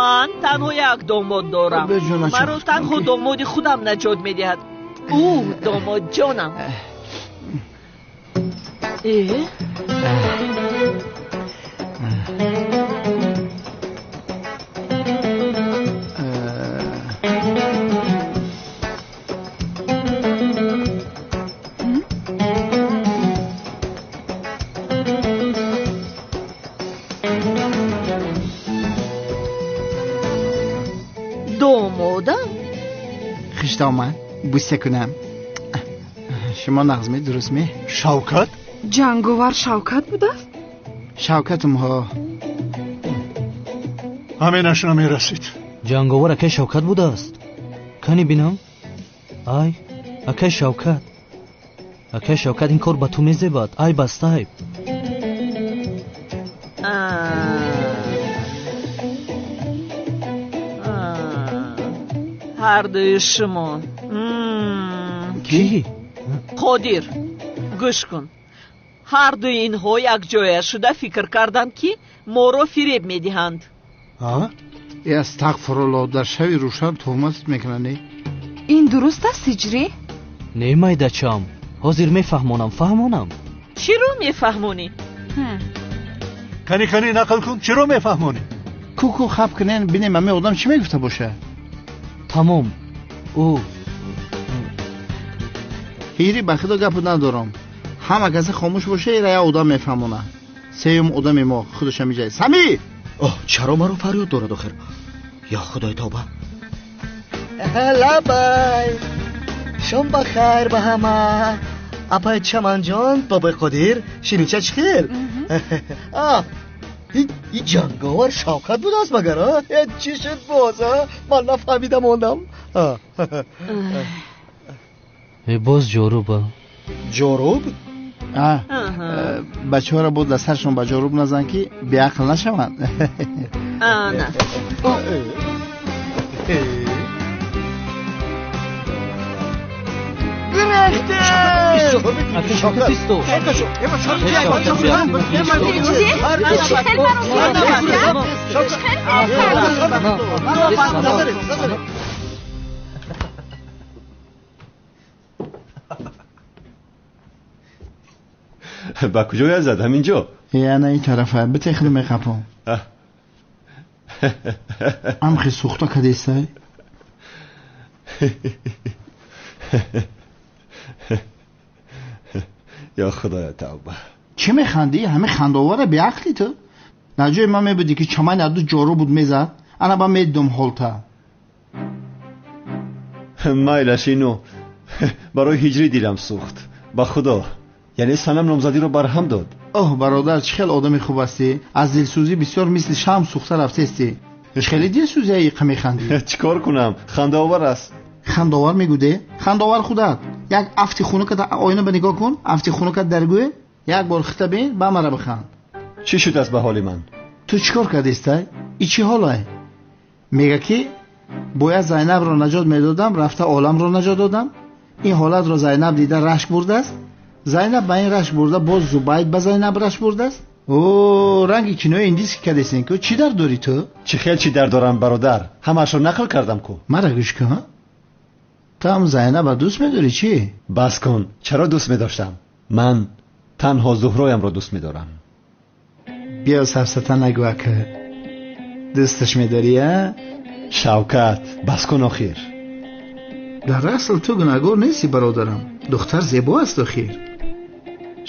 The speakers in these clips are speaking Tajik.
Ман танҳо як домод дорам. Маро танҳо домоди худам наҷот медиҳад. Ӯ домодҷонам. Домодам? Хиштоман бӯса кунам. Шумо нағзме, дурустме? Шавкат? Ҷанговар Шавкат будааст? Шавкатум ҳо. Ҳаминаш намерасид. Ҷанговар акай Шавкат будааст? Кани бинам? Ай, акай Шавкат. Акай Шавкат, ин кор ба ту мезебад. Ай бастай. Ҳардуи шумо. Кӣ? Қодир, гӯш кун. Ҳардуи инҳо якҷоя шуда фикр карданд, ки моро фиреб медиҳанд. Астағфирулло, дар шави рӯшан туҳмат мекунанд. Ин дуруст аст, ҳиҷрӣ? Не, майдачам, ҳозир мефаҳмонам, фаҳмонам. Чиро мефаҳмонӣ? Кани кани нақл кун, чиро мефаҳмонӣ? Ку-ку хаб кунен, бинем ҳамин одам чӣ мегуфта боша. Тамом. Ӯ ҳири ба худо гапу надорам. Ҳама касе хомӯш боша, ира як одам мефаҳмона. Сеюм одами мо худаш ҳамиҷа. Сами! Оҳ, чаро маро фарёд дорад охир? Ё худои тавба. Лабай. Шом ба хайр ба ҳама. Апай Чаманҷон, бобои Қодир, ширинча чӣ хел? И ҷанговар Шавкат будааст магар? Чӣ шуд боз? Ман нафаҳмида мондам. Боз ҷоруба. Ҷоруб? Бачаҳоро боз дар саршон ба ҷоруб назан, ки беақл нашаванд. Ана. Ба куҷоя зад? Ҳаминҷо? Яна ин тарафа. Битехли меқапом. Амхи сӯхта кадесай? Ё худоя тавба. Чӣ механдӣ? Ҳамин хандаовара беақлӣ ту? Дар ҷои ман мебудӣ, ки чамани аду ҷору буд мезад, ана ба медидум ҳолта. Майлаш ино. Барои ҳиҷрӣ дилам сӯхт. Ба худо. Яъне санам номзадиро барҳам дод. Оҳ, бародар, чӣ хел одами хуб ҳастӣ. Аз дилсӯзӣ бисёр мисли шам сӯхта рафтестӣ. Хеле дилсӯзия иқа механдӣ. Чӣ кор кунам? Хандаовар аст. Хандаовар мегӯде? Хандаовар худат. Як афти хунукат оина ба нигоҳ кун, афти хунукат дар гӯе, як бор хита бин, ба мара биханд. Чӣ шудааст ба ҳоли ман? Ту чӣ кор кардистай? И чӣ ҳолай? Мега ки бояд Зайнабро наҷот медодам, рафта оламро наҷот додам. Ин ҳолатро Зайнаб дида рашк бурдааст. Зайнаб ба ин рашк бурда, боз Зубайд ба Зайнаб рашк бурдааст. О, ранги кинои индиски кадесен ку, чӣ дард дорӣ ту? Чӣ хел чӣ дард дорам, бародар? Ҳамаашро нақл кардам ку. Мара гӯш кун. Ту ҳам Зайнаба дӯст медорӣ чӣ? Бас кун, чаро дӯст медоштам? Ман танҳо Зуҳроямро дӯст медорам. Биё сафсата нагӯ, ака. Дӯсташ медорӣ, а? Шавкат, бас кун охир. Дар асл ту гунаҳгор нестӣ, бародарам. Духтар зебо аст охир.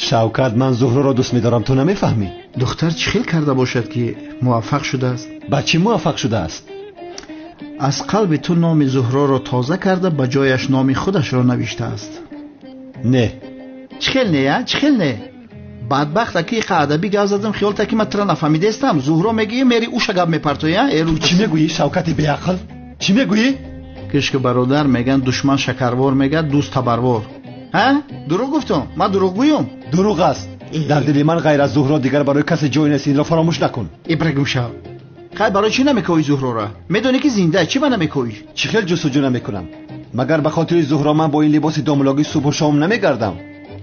Шавкат, ман Зуҳроро дӯст медорам, ту намефаҳмӣ? Духтар чӣ хел карда бошад, ки муваффақ шудааст? Ба чӣ муваффақ шудааст? Аз қалби ту номи Зуҳроро тоза карда, ба ҷояш номи худашро навиштааст. Не. Чӣ хел не, а? Чӣ хел не? Бадбахт, аки иқа адабӣ гап задам, хиёл та ки ман тура нафаҳмидаистам. Зуҳро мегӯӣ, мери уша гап мепартоӣ, а? Эру чӣ мегӯӣ, Шавкати беақл? Чӣ мегӯӣ? Кишки бародар, меган душман шакарвор мегӯяд, дӯст табарвор. Ҳа? Дурӯғ гуфтум? Ман дурӯғгӯюм? Дурӯғ аст. Дар дили ман ғайр аз Зуҳро дигар барои касе ҷой нест, инро фаромӯш накун. Ибрагим шав. Хай, барои чӣ намекоӣ Зуҳрора? Медонӣ ки зинда, чӣ ба намекоӣ? Чӣ хел ҷустуҷӯ намекунам? Магар ба хотири Зуҳро ман бо ин либоси домлогӣ субҳу шом намегардам?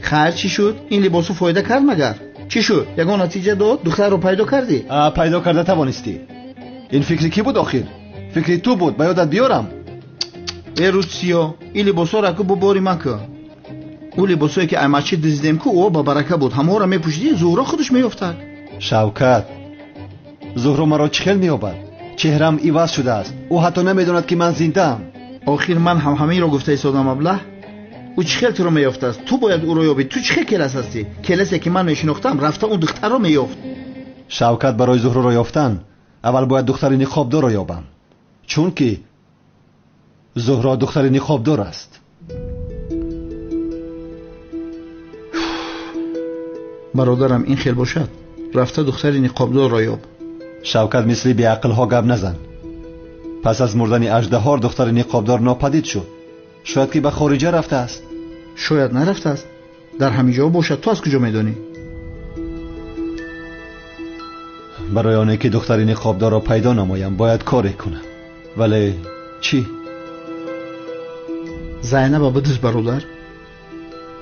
Хайр, чӣ шуд? Ин либосу фоида кард магар? Чӣ шуд? Ягон натиҷа дод? Духтарро пайдо кардӣ? Пайдо карда тавонистӣ. Ин фикри кӣ буд охир? Фикри ту буд, ба ёдат биёрам. Э рӯзсиё, ин либосҳоро ку бубори ман ку. Ӯ либосҳое ки аймачи дуздидем ку, ӯ ба барака буд. Ҳамаҳоро мепӯшидӣ, Зуҳро худаш меёфтад. Шавкат, Зуҳро маро чӣ хел меёбад? Чеҳраам иваз шудааст. Ӯ ҳатто намедонад ки ман зиндаам. Охир ман ҳам ҳаминро гуфта истодам, аблаҳ. Ӯ чӣ хел туро меёфтааст? Ту бояд ӯро ёбӣ. Ту чӣ хел келас ҳастӣ? Келасе ки ман мешинохтам, рафта он духтарро меёфт. Шавкат, барои Зуҳроро ёфтан аввал бояд духтари ниқобдорро ёбам, чунки Зуҳро духтари ниқобдор аст. Бародарам, ин хел бошад, рафта духтари ниқобдорро ёб. Шавкат, мисли беақлҳо гап назан. Пас аз мурдани аждаҳор духтари ниқобдор нопадид шуд. Шояд ки ба хориҷа рафтааст. Шояд нарафтааст, дар ҳамин ҷо бошад. Ту аз куҷо медонӣ? Барои оне ки духтари ниқобдорро пайдо намоям, бояд коре кунам. Вале чӣ? Зайнаба бидуз, бародар.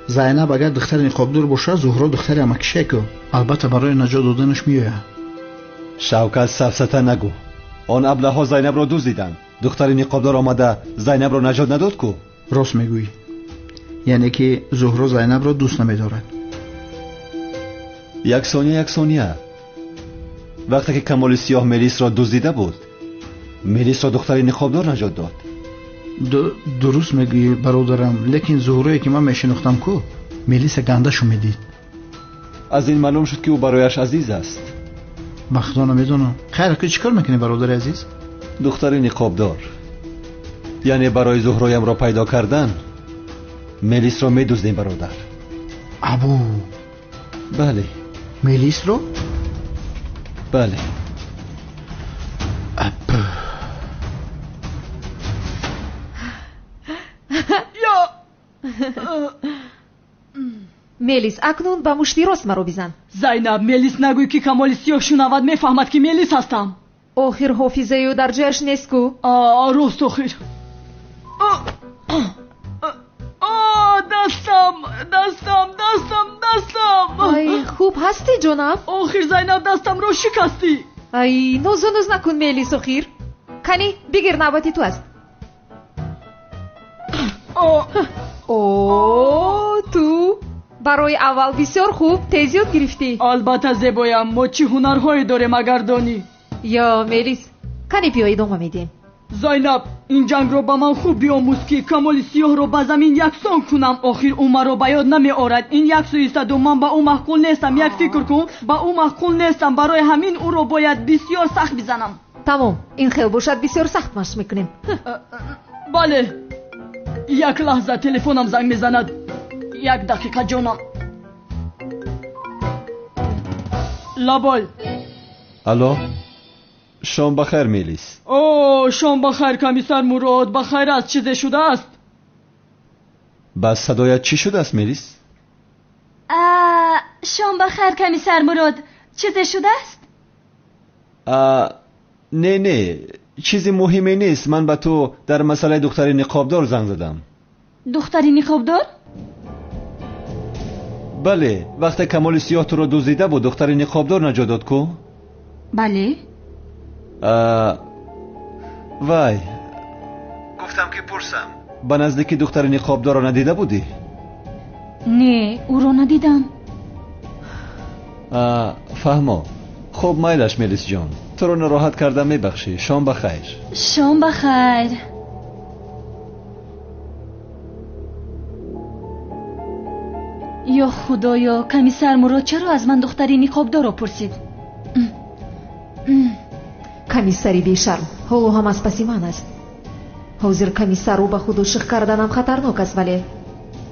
Зайнаб агар духтари ниқобдор бошад, Зуҳро духтари амакишеку. Албатта барои наҷот доданаш меояд. Шавкат, сафсата нагӯ. Он аблаҳҳо Зайнабро дуздиданд. Духтари ниқобдор омада Зайнабро наҷот надод ку? Рост мегӯӣ. Яъне ки Зуҳро Зайнабро дӯст намедорад. Як сония, як сония. Вақте ки Камоли Сиёҳ Мелисро дуздида буд, Мелисро духтари ниқобдор наҷот дод. Дуруст мегӯӣ, бародарам, лекин Зуҳрое ки ман мешинохтам ку, Мелиса гандашу медид. Аз ин маълум шуд ки ӯ барояш азиз аст. Ба худо намедонам. Хайр, ку чӣ кор мекунӣ, бародари азиз? Духтари ниқобдор. Яъне барои Зуҳроямро пайдо кардан Мелисро медуздем, бародар. Абу. Бале. Мелисро? Бале. Мелис, акнун ба мушти рост маро бизан. Зайнаб, Мелис нагӯй ки Камоли Сиёҳ шунавад, мефаҳмад ки Мелис ҳастам. Охир ҳофизаи ӯ дар ҷояш нест ку. Рост, охир. Дастам, дастам, дастам, дастам. Ай, хуб ҳастӣ, ҷонам? Охир, Зайнаб, дастамро шикастӣ. Ай, нозу ноз накун, Мелис, охир. Кани, бигир, навбати ту аст. О, ту барои аввал бисёр хуб тез ёд гирифтӣ. Албатта, зебоям, мо чӣ ҳунарҳое дорем, агар донӣ. Ё, Мелис, кани биё идома медиҳем. Зайнаб, ин ҷангро ба ман хуб биомӯз, ки Камоли Сиёҳро ба замин яксон кунам. Охир ӯ маро ба ёд намеорад. Ин як суистаду ман ба ӯ маъқул нестам. Як фикр кун, ба ӯ маъқул нестам. Барои ҳамин ӯро бояд бисёр сахт бизанам. Тамом, ин хел бошад, бисёр сахт машқ мекунем. Бале. Як лаҳза, телефонам занг мезанад. Як дақиқа, ҷонам. Лабой. Алло, шом ба хайр, Мелис. О, шом ба хайр, комиссар Мурод. Ба хайр аст, чизе шудааст? Ба садоят чӣ шудааст, Мелис? Шом ба хайр, комиссар Мурод. Чизе шудааст? Не, не, чизи муҳиме нест. Ман ба ту дар масъалаи духтари ниқобдор занг задам. Духтари ниқобдор? Бале, вақте Камоли Сиёҳ туро дуздида буд, духтари ниқобдор наҷот дод ку? Бале. Вай, гуфтам ки пурсам, ба наздики духтари ниқобдорро надида будӣ? Не, ӯро надидам. Фаҳмо. Хуб, майлаш, Мелисҷон, туро нороҳат карда мебахшӣ. Шом ба хайр. Шом ба хайр. Ё худоё, комиссар Мурод чаро аз ман духтари ниқобдорро пурсид? Комиссари бешарм ҳоло ҳам аз паси ман аст. Ҳозир комиссарро ба худ ошиқ карданам хатарнок аст, вале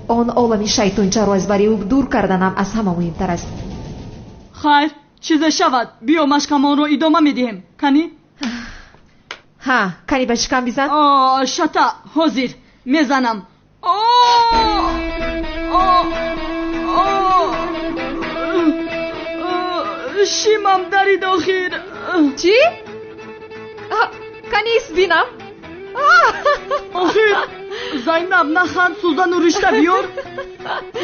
он олами шайтончаро аз бари ӯ дур карданам аз ҳама муҳимтар аст. Хайр, чизе шавад, биё машқамонро идома медиҳем. Кани? Ҳа, кани ба шикам бизан. Шата, ҳозир мезанам. Шимам дарид охир. Чӣ? Кани бинам. Охир, Зайнаб, наханд, сӯзану ришта биёр.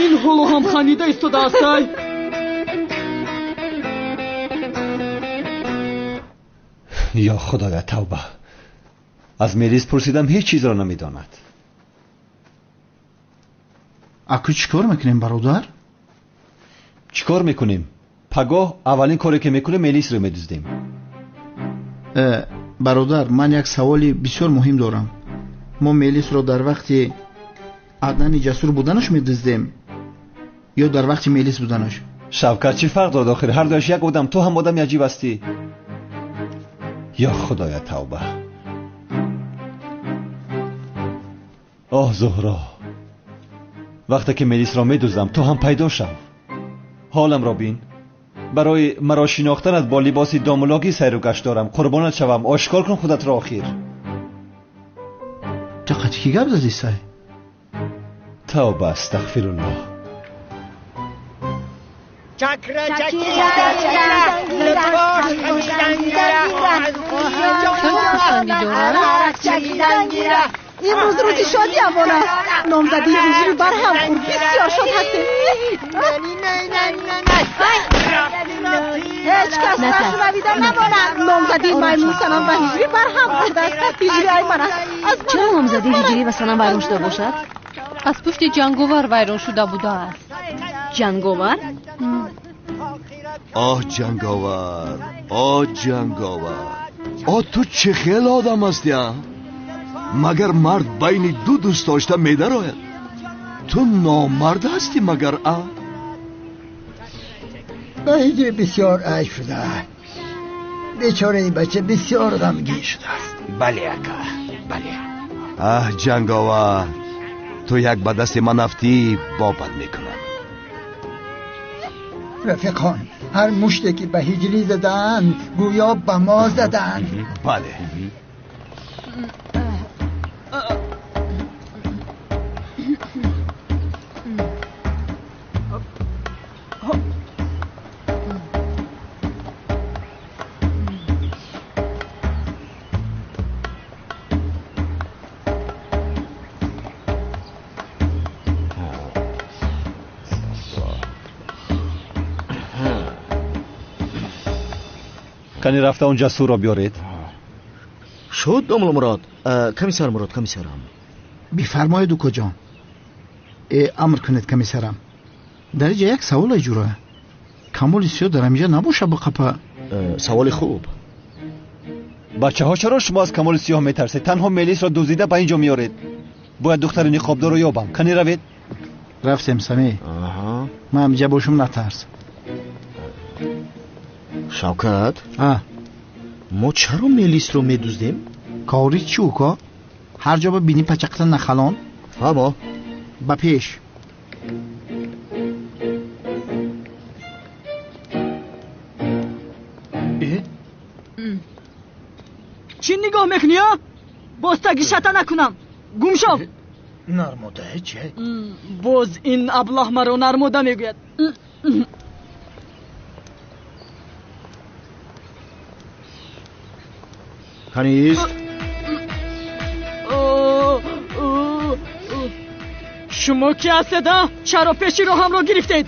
Ин ҳоло ҳам ханида истодааст. Ай. Ё Худоя, тавба! Аз Мелис пурсидам, ҳеҷ чизро намедонад. Аку чӣ кор мекунем, бародар? Чӣ кор мекунем? Пагоҳ аввалин коре ки мекунем, Мелисро медуздем. Бародар, ман як саволи бисёр муҳим дорам. Мо Мелисро дар вақти Аднани ҷасур буданаш медуздем ё дар вақти Мелис буданаш? Шавкат, чӣ фарқ дорад охир? Ҳар дуяш як одам. Ту ҳам одами аҷиб ҳастӣ. Ё Худоя, тавба! Оҳ, Зуҳро, вақте ки Мелисро медуздам, ту ҳам пайдо шав. Ҳоламро бин. Барои маро шинохтанат бо либоси домулогӣ сайру гашт дорам. Қурбонат шавам, ошкор кун худатро охир. Ту қати кӣ гап задӣ, сай? Тавба, астағфируллоҳ. Имрӯз рӯзи шодиамон аст. Номзадии ҳиҷрӣ барҳам хӯрд. Бисёр шод ҳастем. Ҳеҷ кас нашунавида намонад. Номзадии маймун Санам ва ҳиҷрӣ барҳам хӯрдааст. Ҳиҷрӣ ай ман аст. Чаро номзадии ҳиҷрӣ ва Санам вайрон шуда бошад? Аз пушти ҷанговар вайрон шуда будааст. Ҷанговар? Оҳ, ҷанговар, оҳ, ҷанговар, оҳ, ту чӣ хел одам ҳастӣ, а? Магар мард байни ду дӯст дошта медарояд? Ту номард ҳастӣ магар, а? Ба ҳиҷри бисёр айб шуда. Бечора ин бача бисёр ғамгин шудааст. Бале, ака, бале. Аҳ, ҷанговар, ту як ба дасти ман афтӣ, бобат мекунам. Рафиқон, ҳар муште ки ба ҳиҷрӣ задаанд, гӯё ба мо задаанд. Бале. Кани рафта он ҷасурро биёред. Шуд, Домулмурод. Комиссар Мурод, комиссарам. Бифармоед, укоҷон. Амр кунед, комиссарам. Дар инҷа як саволе ҷура. Камоли сиёҳ дар ҳаминҷа набоша ба қапа? Саволи хуб. Бачаҳо, чаро шумо аз камоли сиёҳ метарсед? Танҳо Мелисро дуздида ба инҷо меоред. Бояд духтари ниқобдорро ёбам. Кани равед. Рафтем, Самӣ. Ман ҳаминҷа бошум, натарс. Шавкат, мо чаро Мелисро медуздем? Кори чӣ, уко? Ҳар ҷо ба бини пачақта нахалон. Фаҳмо. Ба пеш. Чӣ нигоҳ мекунӣ, а? Боз таги шата накунам. Гум шав. Нармода чӣ? Боз ин аблаҳ маро нармода мегӯяд. Канист? Шумо ки ҳастед, а? Чаро пеши роҳамро гирифтед?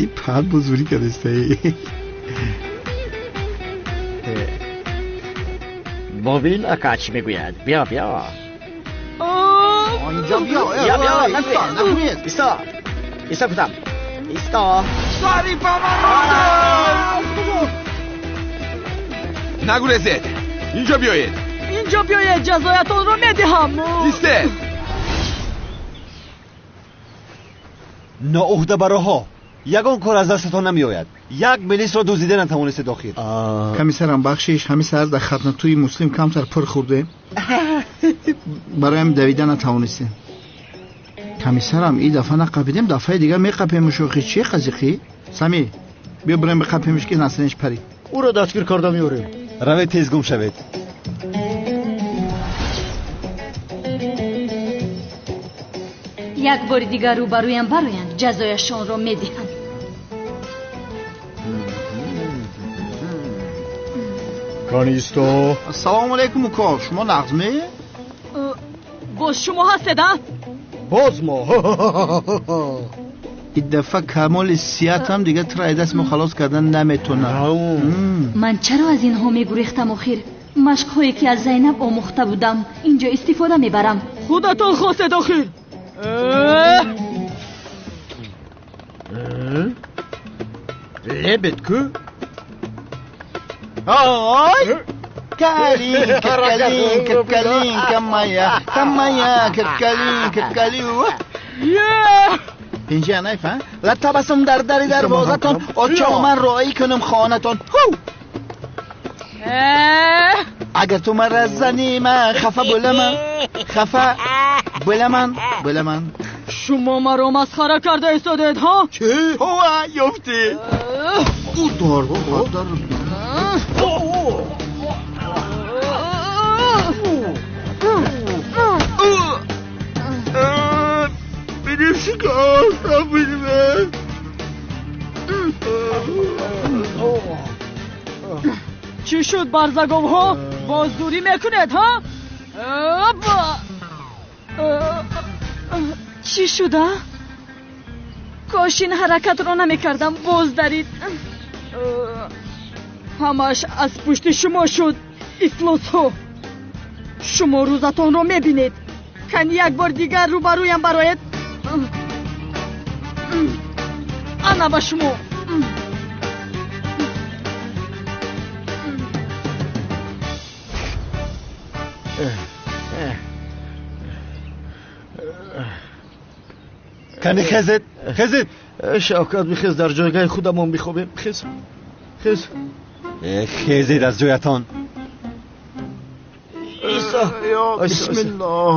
И пад бузурӣ кардастаи. Бобин ака чӣ мегӯяд? Биё, биё. Инҷо биё. Биё, биё, нагӯед. Исто. Исто гуфтам. Исто. Сари ба ман! Нагурезед! Инҷо биёед! Инҷо биёед, ҷазоятонро медиҳам. Истед! Ноуҳдабароҳо, ягон кор аз дастатон намеояд. Як Мелисро дуздида натавонистед охир. Комиссарам, бахшиш, ҳамин саҳар дар хатнатӯи муслим камтар пур хӯрдем. Бароям давида натавонистем. Комиссарам, ин дафъа нақапидем, дафъаи дигар меқапемуш охир. Чӣ қазиқӣ? Самӣ, биё бирем биқапемуш ки наслинаш парид. Ӯро дастгир карда меорем. Равед, тез гум шавед. Як бори дигар рӯбарӯям бароянд, ҷазояшонро медиҳам. Канисто. Ассалому алайкум, уко. Шумо нағзме? Боз шумо ҳастед, а? Боз мо. Ин дафъа камоли сиҳатам дигар туро аз даст мо халос кардан наметонад. Ман чаро аз инҳо мегурехтам охир? Машқҳое ки аз Зайнаб омӯхта будам инҷо истифода мебарам. Худатон хостед охир. Лебед ку? Ой! Калинка, калинка, калинка моя, моя, калинка, калинка. Инҷа найфа? Ла табассум дар дари дарвозатон, очо ман роӣ кунам хонатон. Агар ту маро занӣ, ман хафа буламан, хафа буламан, буламан. Шумо маро масхара карда истодед, ҳа? Чӣ? Ҳова, ёфтӣ. Удар, удар. Benim şikayet benim. Чӣ шуд, барзаговҳо? Боз дурӣ мекунед, ҳа? Чӣ шуда? Кош ин ҳаракатро намекардам, боз дарид. Ҳамааш аз пушти шумо шуд, ифлосҳо. Шумо рӯзатонро мебинед. Кани як бор дигар рӯбарӯям бароед. Ана ба шумо. Кани хезед, хезед. Шавкат, бихез, дар ҷойгоҳи худамон бихобем. Хез, хез. Хезед аз ҷоятон. Бисмиллоҳ.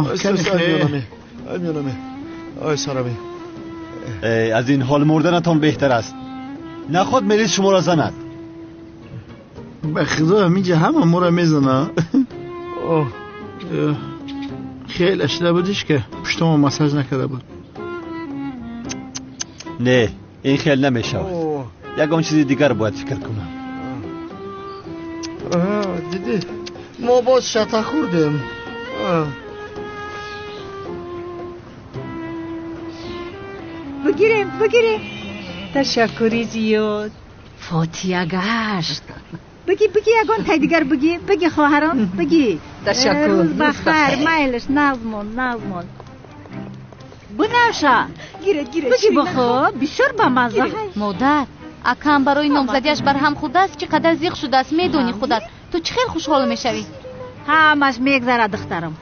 Ай сарами. Аз ин ҳол мурданатон беҳтар аст. Наход мелис шуморо занад. Ба худо ҳаминҷа ҳама моро мезана. Хеле ашида будиш ки пуштамо массаж накарда буд. Не, ин хел намешавад. Ягон чизи дигар бояд фикр кунам. Дидӣ, мо боз шата хӯрдем. Бигирем, бигирем. Ташаккури зиёд. Фотия гашт. Биги, биги, ягон тай дигар биги, биги хоҳарон, биги. Ташаккур. Рӯз бахайр, майлаш, назмон, назмон. Бунаша. Гиред, гиред. Биги бихӯр, бисёр бамазза. Модар, акам барои номзадиаш барҳам хӯрдааст, чӣ қадар зиқ шудааст, медонӣ худат. Ту чӣ хел хушҳол мешавӣ? Ҳамаш мегзарад, духтарам.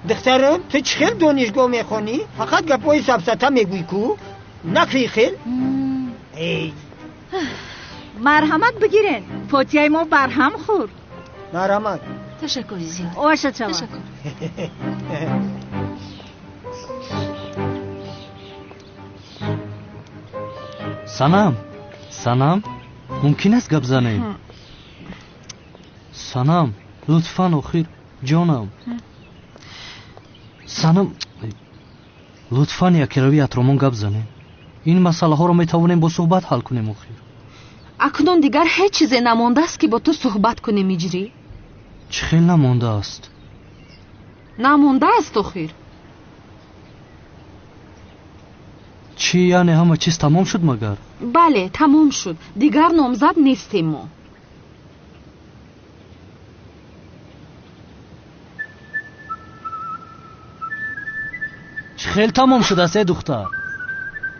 Духтарам, ту чӣ хел донишгоҳ мехонӣ? Фақат гапҳои сафсата мегӯӣ ку? Накӣ хел? Марҳамат бигирен. Фотияи мо барҳам хӯрд. Марҳамат. Ташаккури зиёд. Оша чава. Ташаккур. Санам, Санам, мумкин аст гап занем? Санам, лутфан, охир, ҷонам. Санам, лутфан якерави атромон гап занем. Ин масъалаҳоро метавонем бо суҳбат ҳал кунем охир. Акнун дигар ҳеҷ чизе намондааст ки бо ту суҳбат кунем, Иҷрӣ. Чӣ хел намондааст? Намондааст охир. Чӣ, яъне ҳама чиз тамом шуд магар? Бале, тамом шуд. Дигар номзад нестем мо. Чӣ хел тамом шудааст, э духтар?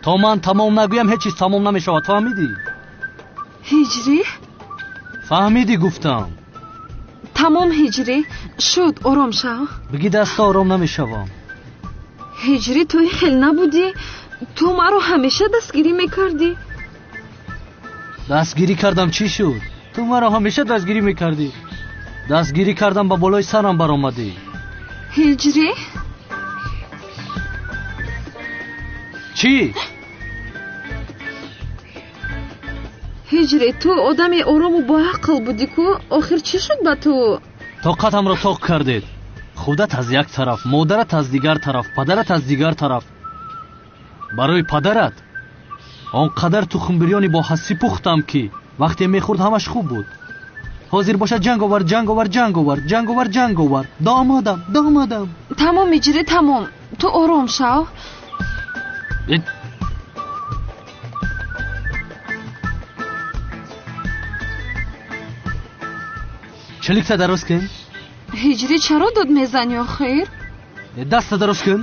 То ман тамом нагӯям ҳеҷ чиз тамом намешавад, фаҳмидӣ? Ҳиҷрӣ? Фаҳмидӣ гуфтам. Тамом, Ҳиҷрӣ, шуд, ором шав. Биги даста ором намешавам. Ҳиҷрӣ, ту ин хел набудӣ. Ту маро ҳамеша дастгирӣ мекардӣ. Дастгирӣ кардам, чӣ шуд? Ту маро ҳамеша дастгирӣ мекардӣ. Дастгирӣ кардам, ба болои сарам баромадӣ. Ҳиҷрӣ? Чӣ? Ҳиҷрӣ, ту одами орому боақл будӣ ку, охир чӣ шуд ба ту? Тоқатамро тоқ кардед. Худат аз як тараф, модарат аз дигар тараф, падарат аз дигар тараф. Барои падарат он қадар тухмбирёни бо ҳассӣ пухтам, ки вақте мехӯрд ҳамаш хуб буд. Ҳозир бошад ҷанг овар, ҷанг овар, ҷанг овар, ҷанг овар, ҷанг овар. Домодам, домодам. Тамом, Иҷрӣ, тамом. Ту ором шав. Чиликта дароз кун. Ҳиҷрӣ, чаро дод мезанӣ охир? Даста дароз кун.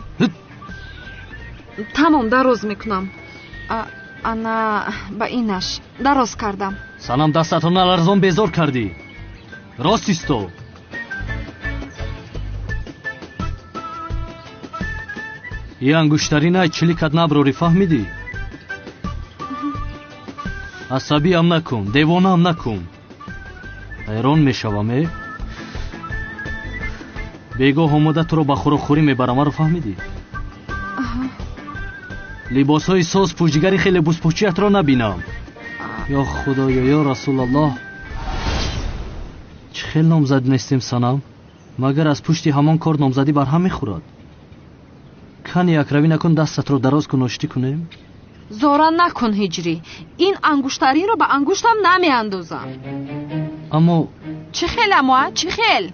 Тамом, дароз мекунам. Ана ба инаш дароз кардам. Санам, дастатро наларзон, безор кардӣ. Рост исто. И ангуштаринай чиликат наброрӣ, фаҳмидӣ? Асабиам накун, девонаам накун. Ҳайрон мешавам, э? Бегоҳ омода туро ба хӯрокхӯрӣ мебарам, маро фаҳмидӣ? Либосҳои соз пӯшигари хеле бузпӯчиятро набинам. Ё худоё, ё расулаллоҳ, чӣ хел номзад нестем, санам? Магар аз пушти ҳамон кор номзадӣ барҳам мехӯрад? Кани якравӣ накун, дастатро дароз кун, оштӣ кунем. Зора накун, ҳиҷрӣ. Ин ангуштаринро ба ангуштам намеандозам. Аммо чӣ хел, аммо чӣ хел?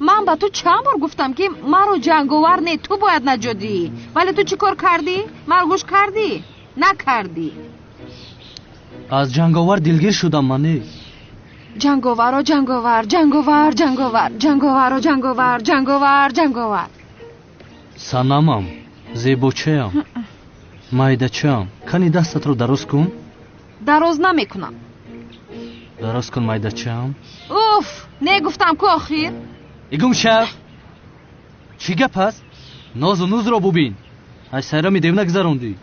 Ман ба ту чанд бор гуфтам, ки маро ҷанговар не, ту бояд наҷот диҳӣ, вале ту чӣ кор кардӣ? Маро гӯш кардӣ? Накардӣ. Аз ҷанговар дилгир шудам ман, не? Ҷанговаро ҷанговар, ҷанговар, ҷанговар, ҷанговаро ҷанговар, ҷанговар, ҷанговар. Санамам, зебочаям, майдачаам, кани дастатро дароз кун. Дароз намекунам. Дароз кун, майдачаам. Уф, не гуфтам ку охир. Игум шав. Чӣ гап аст? Нозу нузро бубин. Аз сайрами девна гузарондӣ.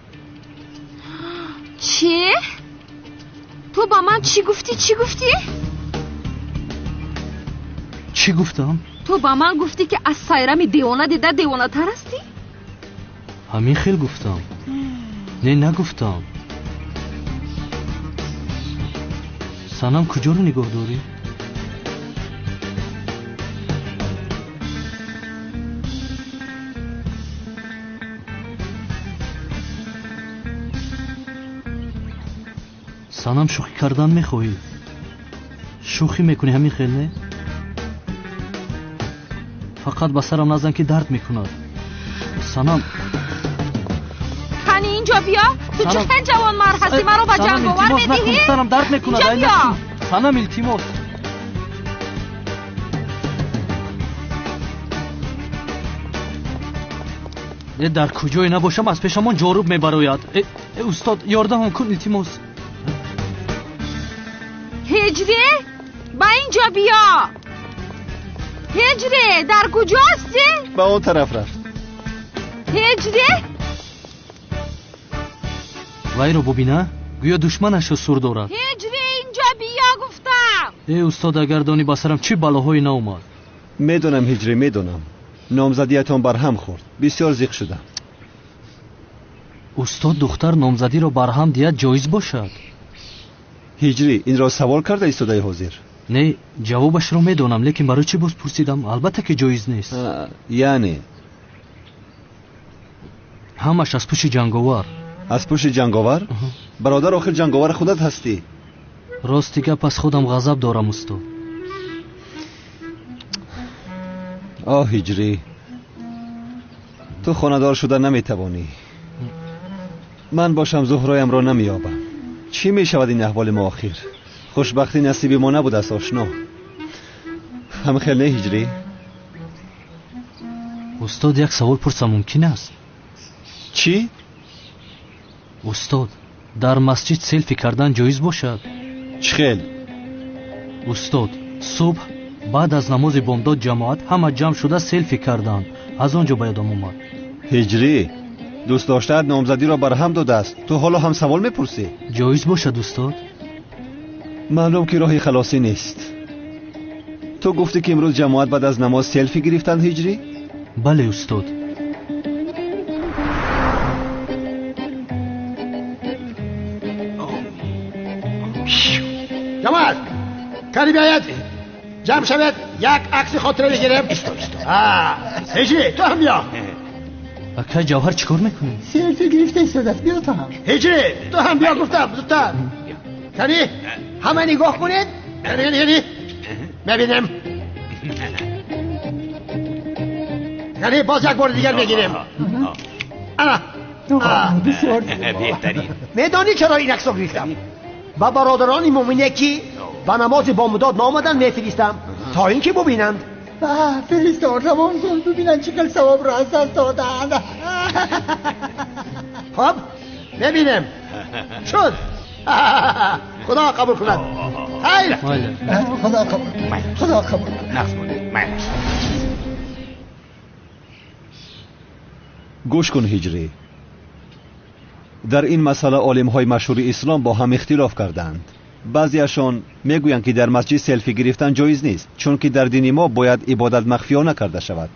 Чӣ? Ту ба ман чӣ гуфтӣ? Чӣ гуфтӣ? Чӣ гуфтам? Ту ба ман гуфтӣ, ки аз сайрами девона дида девонатар ҳастӣ? Ҳамин хел гуфтам? Не, нагуфтам. Санам, куҷоро нигоҳ дорӣ? Санам, шӯхӣ кардан мехоҳӣ? Шӯхӣ мекунӣ, ҳамин хел, не? Фақат ба сарам назан, ки дард мекунад. Санам, кани инҷо биё. Ту чӣ хел ҷавонмард ҳастӣ, маро ба ҷанговар медиҳӣ? Сарам дард мекунад. Санам, илтимос. Дар куҷое набошам, аз пешамон ҷоруб мебарояд. Устод, ёрдамам кун, илтимос. Ҳиҷрӣ, ба инҷо биё. Ҳиҷрӣ, дар куҷо ҳастӣ? Ба он тараф рафт. Ҳиҷрӣ, вайро бубина, гӯё душманашро сур дорад. Ҳиҷрӣ, инҷо биё гуфтам. Э устод, агар донӣ ба сарам чӣ балоҳое наомад. Медонам, ҳиҷрӣ, медонам. Номзадиятон барҳам хӯрд, бисёр зиқ шудам. Устод, духтар номзадиро барҳам диҳад ҷоиз бошад? Ҳиҷрӣ, инро савол карда истодаи ҳозир? Не, ҷавобашро медонам, лекин барои чӣ боз пурсидам? Албатта ки ҷоиз нест. Яъне ҳамаш аз пушти ҷанговар. Аз пушти ҷанговар? Бародар, охир ҷанговар худат ҳастӣ. Рости гап, аз худам ғазаб дорам, устод. Оҳ, ҳиҷрӣ, ту хонадор шуда наметавонӣ. Ман бошам зуҳроямро намеёбам. Чӣ мешавад ин аҳволи мо охир? Хушбахтӣ насиби мо набудааст, ошно. Ҳамхел не, ҳиҷрӣ? Устод, як савол пурсам мумкин аст? Чӣ? Устод, дар масҷид селфи кардан ҷоиз бошад? Чӣ хел? Устод, субҳ баъд аз намози бомдод ҷамоат ҳама ҷамъ шуда селфи карданд. Аз он ҷо ба ёдам омад. Ҳиҷрӣ, дӯст доштаат номзадиро барҳам додааст. Ту ҳоло ҳам савол мепурсӣ? Ҷоиз бошад, устод? Маълум ки роҳи халосӣ нест. Ту гуфтӣ, ки имрӯз ҷамоат баъд аз намоз селфи гирифтанд, ҳиҷрӣ? Бале, устод. Ҷамоат, кани биёяд, ҷамъ шавед, як акси хотира бигирем. Ҳиҷрӣ, ту ҳам биё. Акай Ҷавҳар, чӣ кор мекунӣ? Селфи гирифта истодааст, биё ту ҳам. Ҳиҷрӣ, ту ҳам биё гуфтам, зудтар. Кани, ҳама нигоҳ кунед. Кани, кани, мебинем. Кани, боз як бори дигар мегирем. Ана. Бисёр беҳтарин. Медонӣ чаро ин аксро гирифтам? Ба бародарони муъмине, ки ба намози бомдод наомаданд, мефиристам, То ин ки бубинанд. Фиристод равон кун, бубинанд чӣ хел савобро аз даст додаанд. Хоб, мебинем. Шуд. Худо қабул кунад. Хайр. Худо қабул кунад. Худо қабул кунад. Нағз монед. Майлаш. Гӯш кун, Ҳиҷрӣ. Дар ин масъала олимҳои машҳури ислом бо ҳам ихтилоф карданд. Баъзеашон мегӯянд, ки дар масҷид селфи гирифтан ҷоиз нест, чунки дар дини мо бояд ибодат махфиёна карда шавад.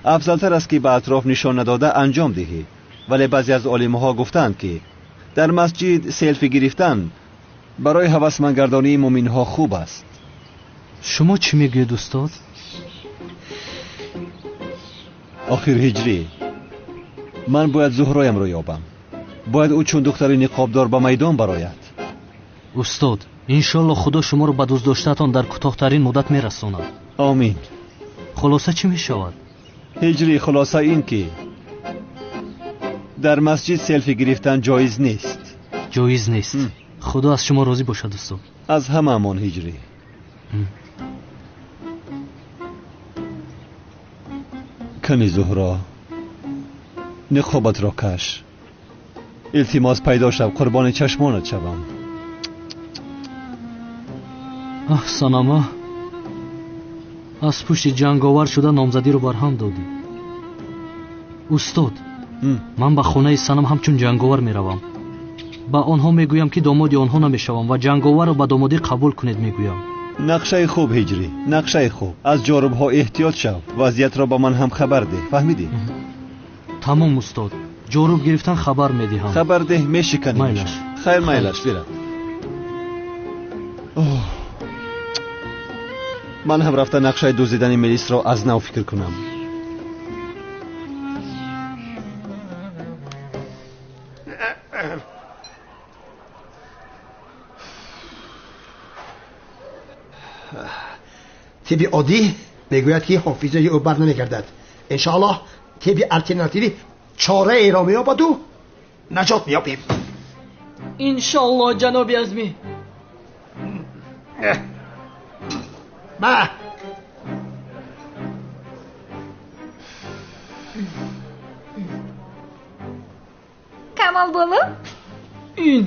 Афзалтар аст, ки ба атроф нишон надода анҷом диҳӣ. Вале баъзе аз олимҳо гуфтаанд, ки дар масҷид селфи гирифтан барои ҳавасмандгардонии мӯминҳо хуб аст. Шумо чӣ мегӯед, устод? Охир Ҳиҷрӣ, ман бояд Зуҳроямро ёбам. Бояд ӯ чун духтари ниқобдор ба майдон барояд. Устод, иншоалло Худо шуморо ба дӯстдоштаатон дар кӯтоҳтарин муддат мерасонад. Омин. Хулоса чӣ мешавад? Ҳиҷрӣ, хулоса ин ки дар масҷид селфи гирифтан ҷоиз нест. Ҷоиз нест. Худо аз шумо розӣ бошад, устод. Аз ҳамаамон, Ҳиҷрӣ. Кани Зуҳро, ниқобатро каш. Илтимос, пайдо шав, қурбони чашмонат шавам. Аҳ, Санама, аз пушти ҷанговар шуда номзадиро барҳам додӣ. Устод, ман ба хонаи Санам ҳамчун ҷанговар меравам. Ба онҳо мегӯям, ки домоди онҳо намешавам ва ҷанговарро ба домодӣ қабул кунед мегӯям. Нақшаи хуб, Ҳиҷрӣ, нақшаи хуб. Аз ҷорубҳо эҳтиёт шав, вазъиятро ба ман ҳам хабар деҳ, фаҳмидӣ? Тамом, устод, ҷоруб гирифтан хабар медиҳам. Хабар деҳ, мешиканем. Майлаш. Хайр, майлаш, бирав. Ман ҳам рафта нақшаи дуздидани милисро аз нав фикр кунам. Тибби оддӣ мегӯяд, ки ҳофизаи ӯ бар намегардад. Иншоаллоҳ тибби алтернативӣ чораеро меёбаду наҷот меёбем. Иншоаллоҳ, ҷаноби Азмӣ. Ма Камол боло? Ин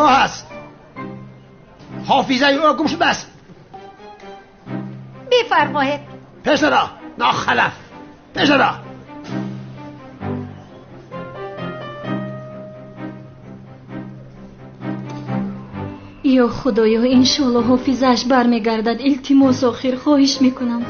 ӯ ҳаст. Ҳофизаи ӯ гум шудааст. Бифармоед. Пешаро, нохалаф, пешаро. Ё Худоё, иншоалло ҳофизааш бармегардад. Илтимос, охир хоҳиш мекунам.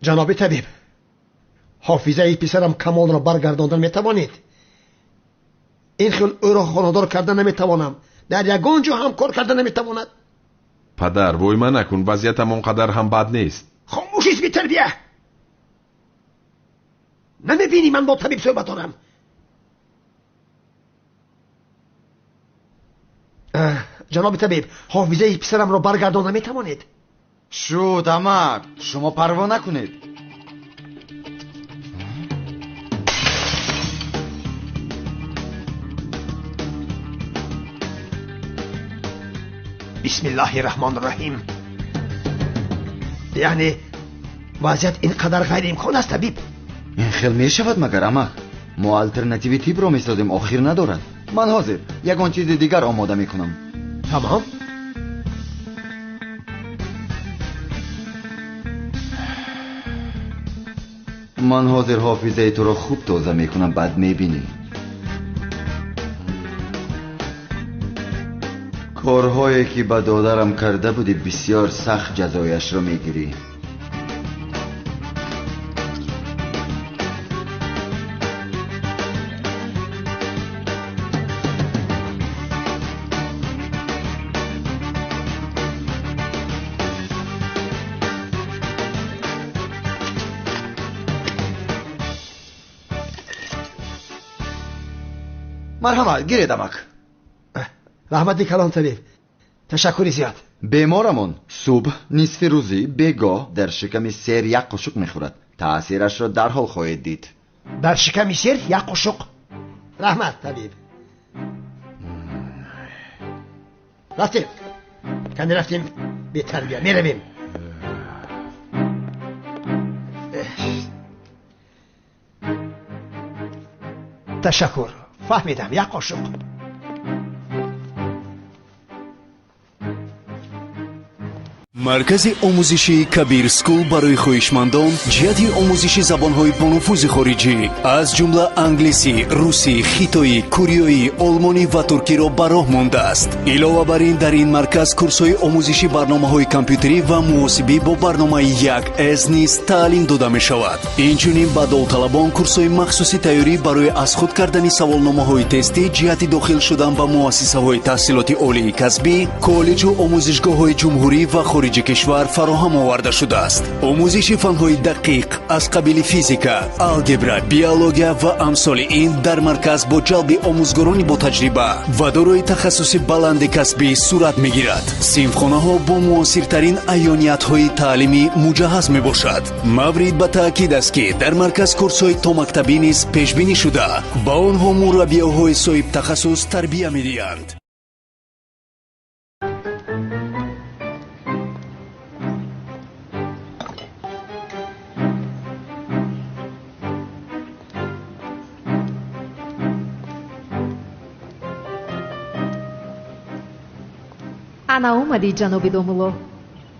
Ҷаноби табиб, ҳофизаи писарам Камолро баргардондан метавонед? Ин хел ӯро хонадор карда наметавонам. Дар ягон ҷо ҳам кор карда наметавонад. Падар, войма накун, вазъиятам он қадар ҳам бад нест. Хомӯшист, бетарбия! Намебинӣ ман бо табиб суҳбат дорам? Ҷаноби табиб, ҳофизаи писарамро баргардон наметавонед? Шуд, амак, шумо парво накунед. Бисмиллаҳи раҳмони раҳим. Яъне вазъият ин қадар ғайриимкон аст, табиб? Ин хел мешавад магар, амак? Мо алтернативи тибро месозем, охир надорад. Ман ҳозир ягон чизи дигар омода мекунам. Тамом. Ман ҳозир ҳофизаи туро хуб тоза мекунам, баъд мебинӣ. Корҳое ки ба додарам карда будӣ, бисёр сахт ҷазояшро мегирӣ. Марҳамат, гиред, амак. Раҳмати калон табиб, ташаккури зиёд. Беморамон субҳ, нисфи рӯзӣ, бегоҳ дар шиками сер як қошуқ мехӯрад. Таъсирашро дарҳол хоҳед дид. Дар шиками сер як қошуқ. Раҳмат табиб. Рафтем, кани рафтем, бетарбия меравем. Ташаккур, фаҳмидам, як қошуқ. Маркази омӯзишии Кабир Скул барои хоҳишмандон ҷиҳати омӯзиши забонҳои бонуфузи хориҷӣ, аз ҷумла англисӣ, русӣ, хитоӣ, кореоӣ, олмонӣ ва туркиро ба роҳ мондааст. Илова бар ин, дар ин марказ курсҳои омӯзиши барномаҳои компютерӣ ва муҳосибӣ бо барномаи 1С низ таълим дода мешавад. Инчунин ба довталабон курсҳои махсуси тайёрӣ барои аз худ кардани саволномаҳои тестӣ ҷиҳати дохил шудан ба муассисаҳои таҳсилоти олии касбӣ, коллеҷу омӯзишгоҳҳои ҷумҳурӣ ва хориҷи кишвар фароҳам оварда шудааст. Омӯзиши фанҳои дақиқ аз қабили физика, алгебра, биология ва амсоли ин дар марказ бо ҷалби омӯзгорони ботаҷриба ва дорои тахассуси баланди касбӣ сурат мегирад. Синфхонаҳо бо муосиртарин аёниятҳои таълимӣ муҷаҳҳаз мебошад. Маврид ба таъкид аст, ки дар марказ курсҳои томактабӣ низ пешбинӣ шуда, ба онҳо мураббиёҳои соҳибтахассус тарбия медиҳанд. Ана омадӣ, ҷаноби домулло.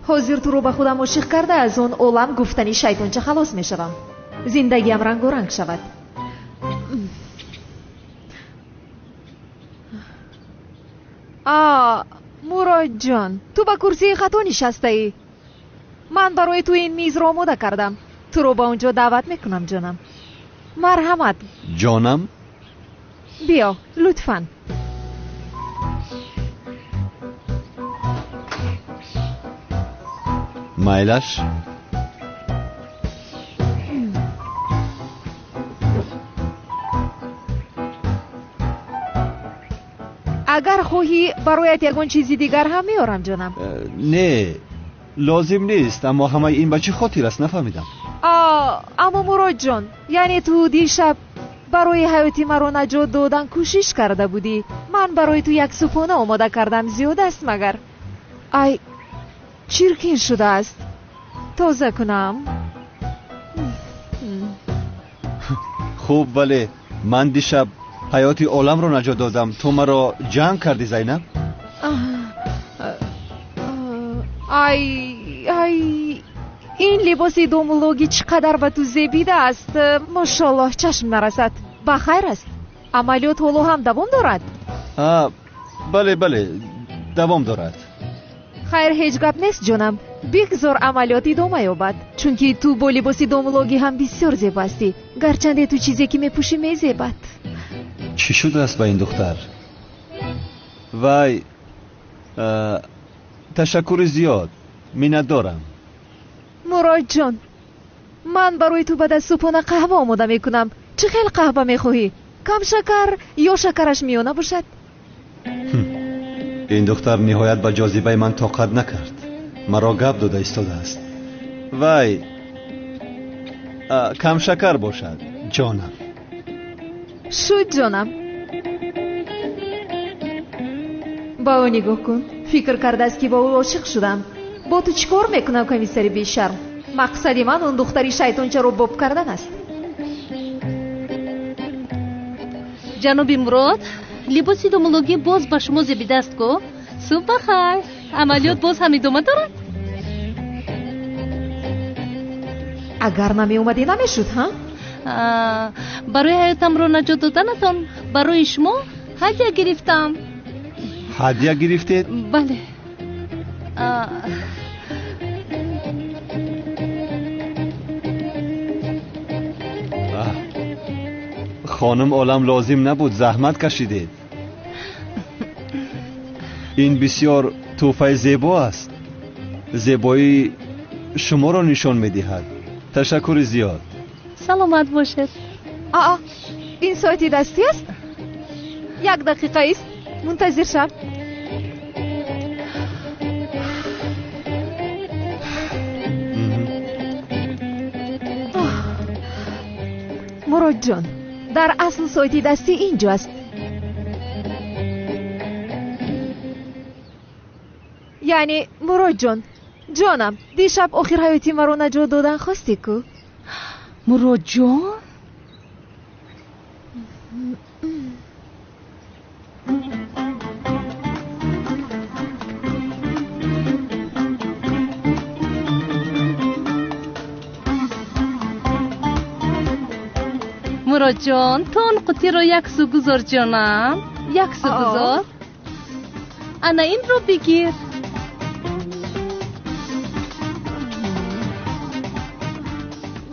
Ҳозир туро ба худам ошиқ карда, аз он олам гуфтани шайтонча халос мешавам. Зиндагиам рангоранг шавад. А, Муродҷон, ту ба курсии хато нишастаӣ. Ман барои ту ин мизро омода кардам. Туро ба он ҷо даъват мекунам, ҷонам. Марҳамат. Ҷонам? Биё, лутфан. Майлаш? Агар хоҳӣ, бароят ягон чизи дигар ҳам меорам, ҷонам. Не, лозим нест, аммо ҳамаи ин ба чӣ хотир аст, нафаҳмидам. Аммо Муродҷон, яъне ту дишаб барои ҳаёти маро наҷот додан кӯшиш карда будӣ. Ман барои ту як субҳона омода кардам, зиёд аст магар? Ай, чиркин шудааст. Тоза кунам. Хуб, вале ман дишаб ҳаёти оламро наҷот додам. Ту маро ҷанг кардӣ, Зайнаб? Ай, ай, ин либоси домуллогӣ чӣ қадар ба ту зебидааст. Мошоллоҳ, чашм нарасад. Ба хайр аст? Амалиёт ҳоло ҳам давом дорад? Бале, бале, давом дорад. Хайр, ҳеҷ гап нест, ҷонам. Бигзор амалиёт идома ёбад, чунки ту бо либоси домуллогӣ ҳам бисёр зебо ҳастӣ. Гарчанде ту чизе ки мепӯшӣ мезебад. Чӣ шудааст ба ин духтар? Вай, ташаккури зиёд, миннатдорам. Муродҷон, ман барои ту баъд аз субҳона қаҳва омода мекунам. Чӣ хел қаҳва мехоҳӣ? Кам шакар ё шакараш миёна бошад? Ин духтар ниҳоят ба ҷозибаи ман тоқат накард. Маро гап дода истодааст. Вай, камшакар бошад, ҷонам. Шуд, ҷонам. Ба ӯ нигоҳ кун. Фикр кардааст, ки бо ӯ ошиқ шудам. Бо ту чӣ кор мекунам, комиссари бешарм? Мақсади ман он духтари шайтончаро боб кардан аст. Ҷаноби Мурод, либоси домуллогӣ боз ба шумо зебидааст ку? Субҳ ба хайр. Амалиёт боз ҳам идома дорад? Агар намеомадӣ, намешуд, ҳа? Барои ҳаётамро наҷот доданатон барои шумо ҳадя гирифтам. Ҳадя гирифтед? Бале. Хонум олам, лозим набуд, заҳмат кашидед. Ин бисёр тӯҳфаи зебо аст. Зебоии шуморо нишон медиҳад. Ташаккури зиёд. Саломат бошед. Аа, ин соати дастӣ аст? Як дақиқа ист, мунтазир шав. Муродҷон, дар асл соати дастӣ инҷо аст. Яъне Муродҷон, ҷонам, дишаб охир ҳаёти маро наҷот додан хостӣ ку? Муродҷон? Муродҷон, ту он қутиро як су гузор, ҷонам, як су гузор. Ана инро бигир.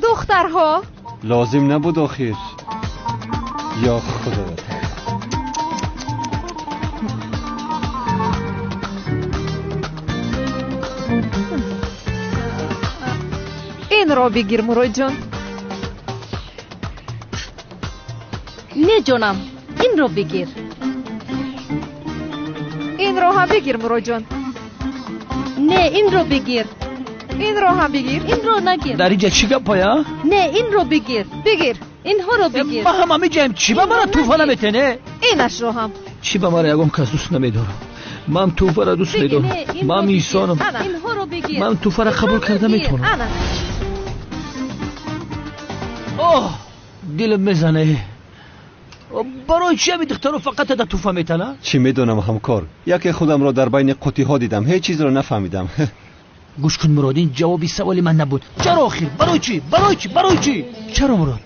Духтарҳо, лозим набуд охир. Ё худоё. Инро бигир, Муродҷон. Не, ҷонам, инро бигир. Инро ҳам бигир, Муродҷон. Не, инро бигир. Инро ҳам бигир. Инро нагир. Дар инҷа чӣ гапая? Не, инро бигир. Бигир. Инҳоро бигир. Ма ҳам ҳамиҷаем. Чӣ ба мара тӯҳфа наметене? Инашро ҳам. Чӣ ба мара ягон кас дӯст намедорам? Ман тӯҳфаро дӯст медорам. Ман инсонам. Инҳоро бигир. Ман тӯҳфаро қабул карда метавонам. Оҳ, дилам мезане. Барои чи ҳами духтаро фақат да тӯҳфа метана? Чӣ медонам, ҳамкор. Яке худамро дар байни қутиҳо дидам, ҳеҷ чизро нафаҳмидам. Гӯш кун, Мурод, ин ҷавоби саволи ман набуд. Чаро охир? Барои чӣ? Барои чӣ? Барои чӣ? Чаро, Мурод?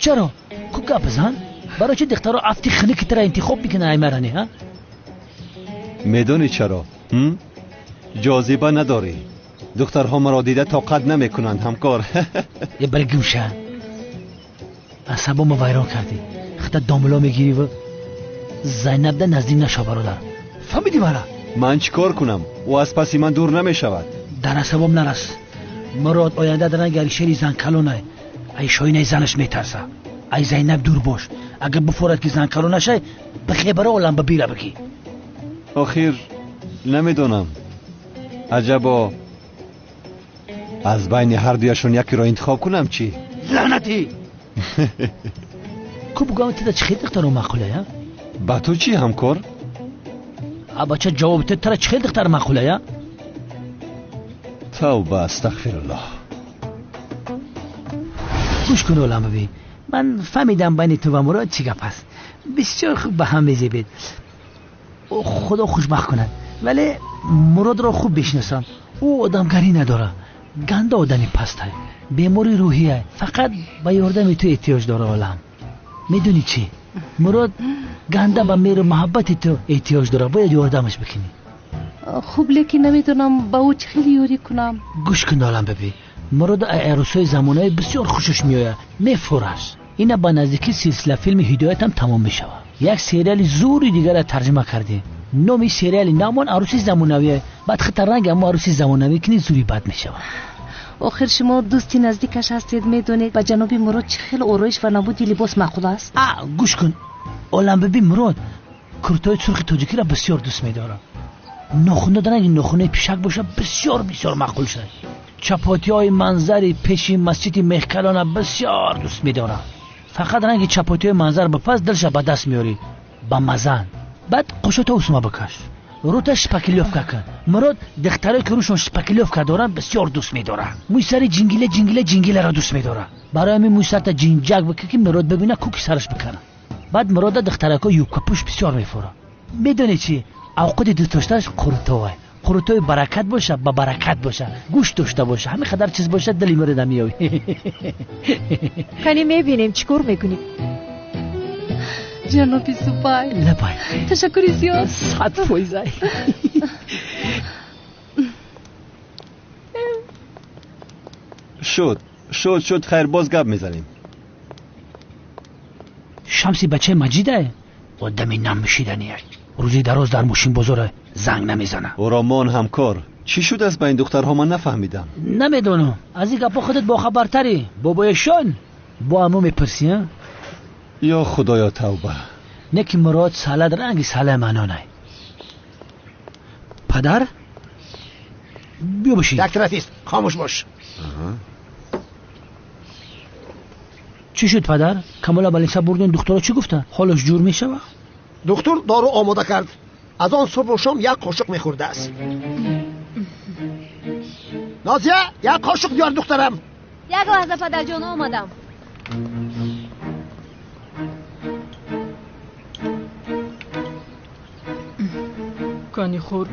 Чаро? Ку гап зан? Барои чӣ духтаро афти хунуки тара интихоб мекунанд, ай маране, ҳа? Медонӣ чаро? Ҷозиба надорӣ. Духтарҳо маро дида тоқат намекунанд, ҳамкор. Е, бари гумша. Асабомо вайрон кардӣ. Хата домло мегирӣ ва Зайнабда наздик нашав, бародар. Фаҳмидӣ мара? Ман чӣ кор кунам? Ӯ аз паси ман дур намешавад. Дар асабом нарас. Мурод оянда дар ранги Алишери занкалонай. Ай шоинаи занаш метарса. Ай Зайнаб дур бош. Агар бифорад ки занкалон нашай, бихебара олам ба бира бигӣ. Охир намедонам. Аҷабо аз байни ҳардуяшон якеро интихоб кунам чӣ? Лаънатӣ! Ку бугам тида чӣ хел духтаро маъқулая? Ба ту чӣ, ҳамкор? А бача, ҷавоб те, тара чӣ хел духтар маъқулая? Тавба, астағфируллоҳ. Гӯш кун, олам бибин. Ман фаҳмидам байни ту ва Мурод чӣ гап аст. Бисёр хуб ба ҳам мезебед. Худо хушбахт кунад. Вале Муродро хуб бишносам. Ӯ одамгарӣ надорад. Ганда одами пастай. Бемори рӯҳия. Фақат ба ёрдами ту эҳтиёҷ дора, олам. Медонӣ чӣ? Мурод ганда ба меҳру муҳаббати ту эҳтиёҷ дорад. Бояд ёрдамаш бикунӣ. Хуб, лекин намедонам ба ӯ чӣ хел ёрӣ кунам. Гӯш кун, олам бибӣ. Мурод арӯсҳои замонави бисёр хушаш меояд. Мефураш. Ина ба наздикӣ силсила филми ҳидоятам тамом мешавад. Як сериали зури дигарро тарҷима кардем. Номи сериали намон арӯси замонавие. Баъд хита ранг аммо арӯси замонавӣ кунӣ, зури бад мешавад. Охир шумо дӯсти наздикаш ҳастед, медонед ба ҷаноби Мурод чӣ хел ороиш ва намуди либос маъқул аст? А, гӯш кун, олам бибӣ, Мурод куртои сурхи тоҷикиро бисёр дӯст медорад. Нохуна ранги нохунаи пишак бошад, бисёр бисёр маъқул шуд. Чапотиҳои манзари пеши масҷиди Меҳкалона бисёр дӯст медорад. Фақат ранги чапотиҳои манзар бипаз, дилша ба даст меорӣ. Ба мазан. Баъд қошото усма бикаш. Рута шпаклёвка кун. Мурод духтарое ки рӯшон шпаклёвка доранд бисёр дӯст медорад. Мӯи сари ҷингила ҷингила ҷингиларо дӯст медорад. Барои ҳамин мӯи сарта ҷинҷак бикун, ки Мурод бибина, куки сараш бикана. Баъд Мурода духтарако юбкапӯш бисёр мефурад. Медонӣ чӣ? Авқоти дӯстдоштааш қурутовай. Қурутои баракат боша, ба баракат боша, гӯшт дошта боша, ҳамин қадар чиз боша, дили Мурода меёбӣ. Кани мебинем чӣ кор мекунӣ. Ҷаноби Зубайр. Лабай. Ташаккури зиёд. 100%. Ай. Шуд, шуд, шуд, хайр, боз гап мезанем. Шамси бачаи Маҷидае? Одами намшидание. Рӯзи дароз дар мошинбозор занг намезана. Ӯро мон, ҳамкор. Чӣ шудааст ба ин духтарҳо, ман нафаҳмидам. Намедонам. Аз ин гапҳо худат бохабартарӣ. Бобоешон бо амо мепурсӣ, а? Ё худоё, тавба. Не ки Мурод салад ранги салаи манонай. Падар? Биё бошӣ. Як тарафист, хомӯш бош. Чӣ Чӣ шуд падар? Камола балиса бурден, духтуро чӣ гуфта? Ҳолаш ҷур мешава? Духтур дору омода кард. Аз он субҳу шом як қошуқ мехӯрдааст. Нозия, як қошуқ биёр духтарам. Як лаҳза падарҷон, омадам. Кани хӯр.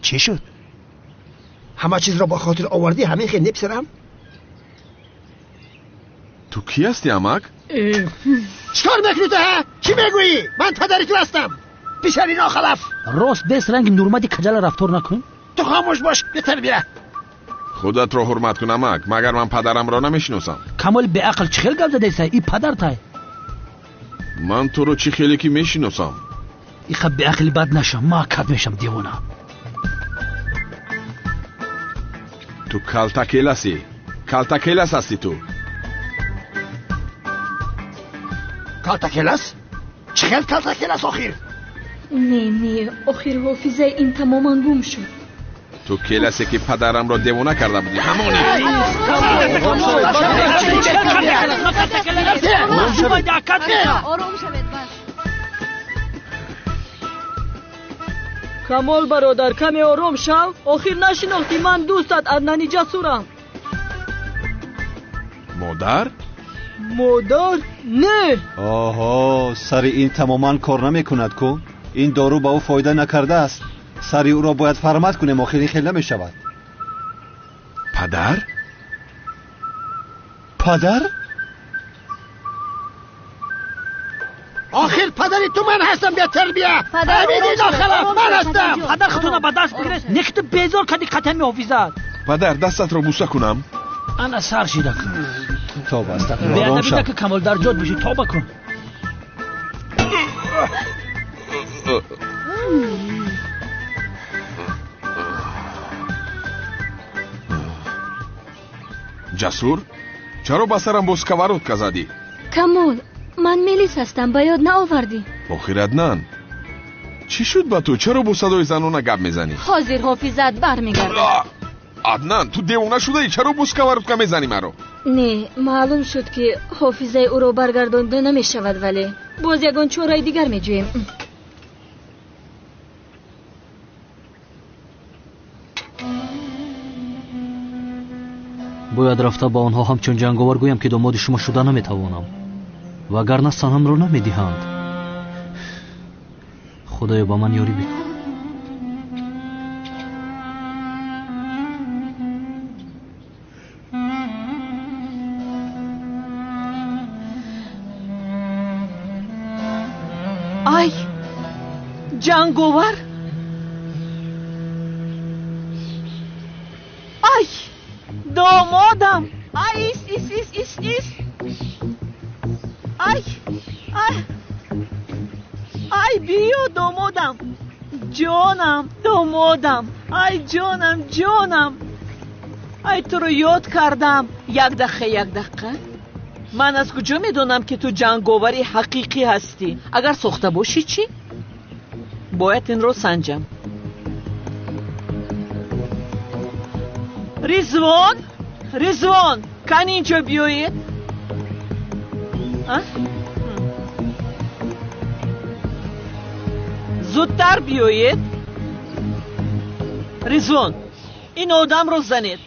Чӣ шуд? Ҳама чизро ба хотир овардӣ, ҳамин хел не писарам? Ту кӣ ҳастӣ, амак? Чикор мекунӣ ту, ҳа? Чӣ мегӯӣ? Ман падари ту ҳастам. Писари нохалаф. Рост бес ранги нурмади каҷала рафтор накун. Ту хомӯш бош, бетарбия. Худатро ҳурмат кун, амак. Магар ман падарамро намешиносам? Камоли беақл чӣ хел гап задеса? И падартай. Ман туро чӣ хеле ки мешиносам. Иха беақли бад нашам, ма кат мешам девона. Ту калтакеласӣ. Калтакелас ҳастӣ ту. Калтакелас? Чӣ хел калтакелас охир? Не, не, охир ҳофизаи ин тамоман гум шуд. Ту келасе ки падарамро девона карда будӣ, ҳамони. Ором шавед, бас. Камол бародар, каме ором шав. Охир нашинохтӣ, ман дӯстат Аднани Ҷасурам. Модар? Модар? Не. Оҳо, сари ин тамоман кор намекунад ку. Ин дору ба ӯ фоида накардааст. Сари ӯро бояд фармат кунем, охир ин хел намешавад. Падар? Падар? Охир падари ту ман ҳастам, бетарбия. Ҳамиди нохалаф ман ҳастам. Падар худро ба даст бигиред, не ки ту безор кардӣ қатами ҳофизат. Падар, дастатро бӯса кунам. Ана сар шида кун. Тоба, астағфируллоҳ. Беадабӣ накун, Камол, дар ҷод бишӣ, тоба кун. Ҷасур, чаро ба сарам бо сковородка задӣ? Камол, ман Мелис ҳастам, ба ёд наовардӣ. Охир Аднан, чӣ шуд ба ту? Чаро бо садои занона гап мезанӣ? Ҳозир ҳофизат бармегардад. Аднан, ту девона шудаӣ? Чаро бо сковородка мезанӣ маро? Не, маълум шуд ки ҳофизаи ӯро баргардонда намешавад, вале боз ягон чораи дигар меҷӯем. Бояд рафта ба онҳо ҳамчун ҷанговар гӯям ки домоди шумо шуда наметавонам, вагарна санамро намедиҳанд. Худоё, ба ман ёрӣ бикун. Ай, ҷанговар! Ай, домодам! Ай, ис, ис, ис, ис, ис! Ай, ай, ай, биё, домодам! Ҷонам, домодам! Ай, ҷонам, ҷонам! Ай, туро ёд кардам. Як дақиқа, як дақиқа. Ман аз куҷо медонам, ки ту ҷанговари ҳақиқӣ ҳастӣ? Агар сохта бошӣ чӣ? Бояд инро санҷам. Ризвон, Ризвон, кани инҷо биёед. Зудтар биёед. Ризвон, ин одамро занед.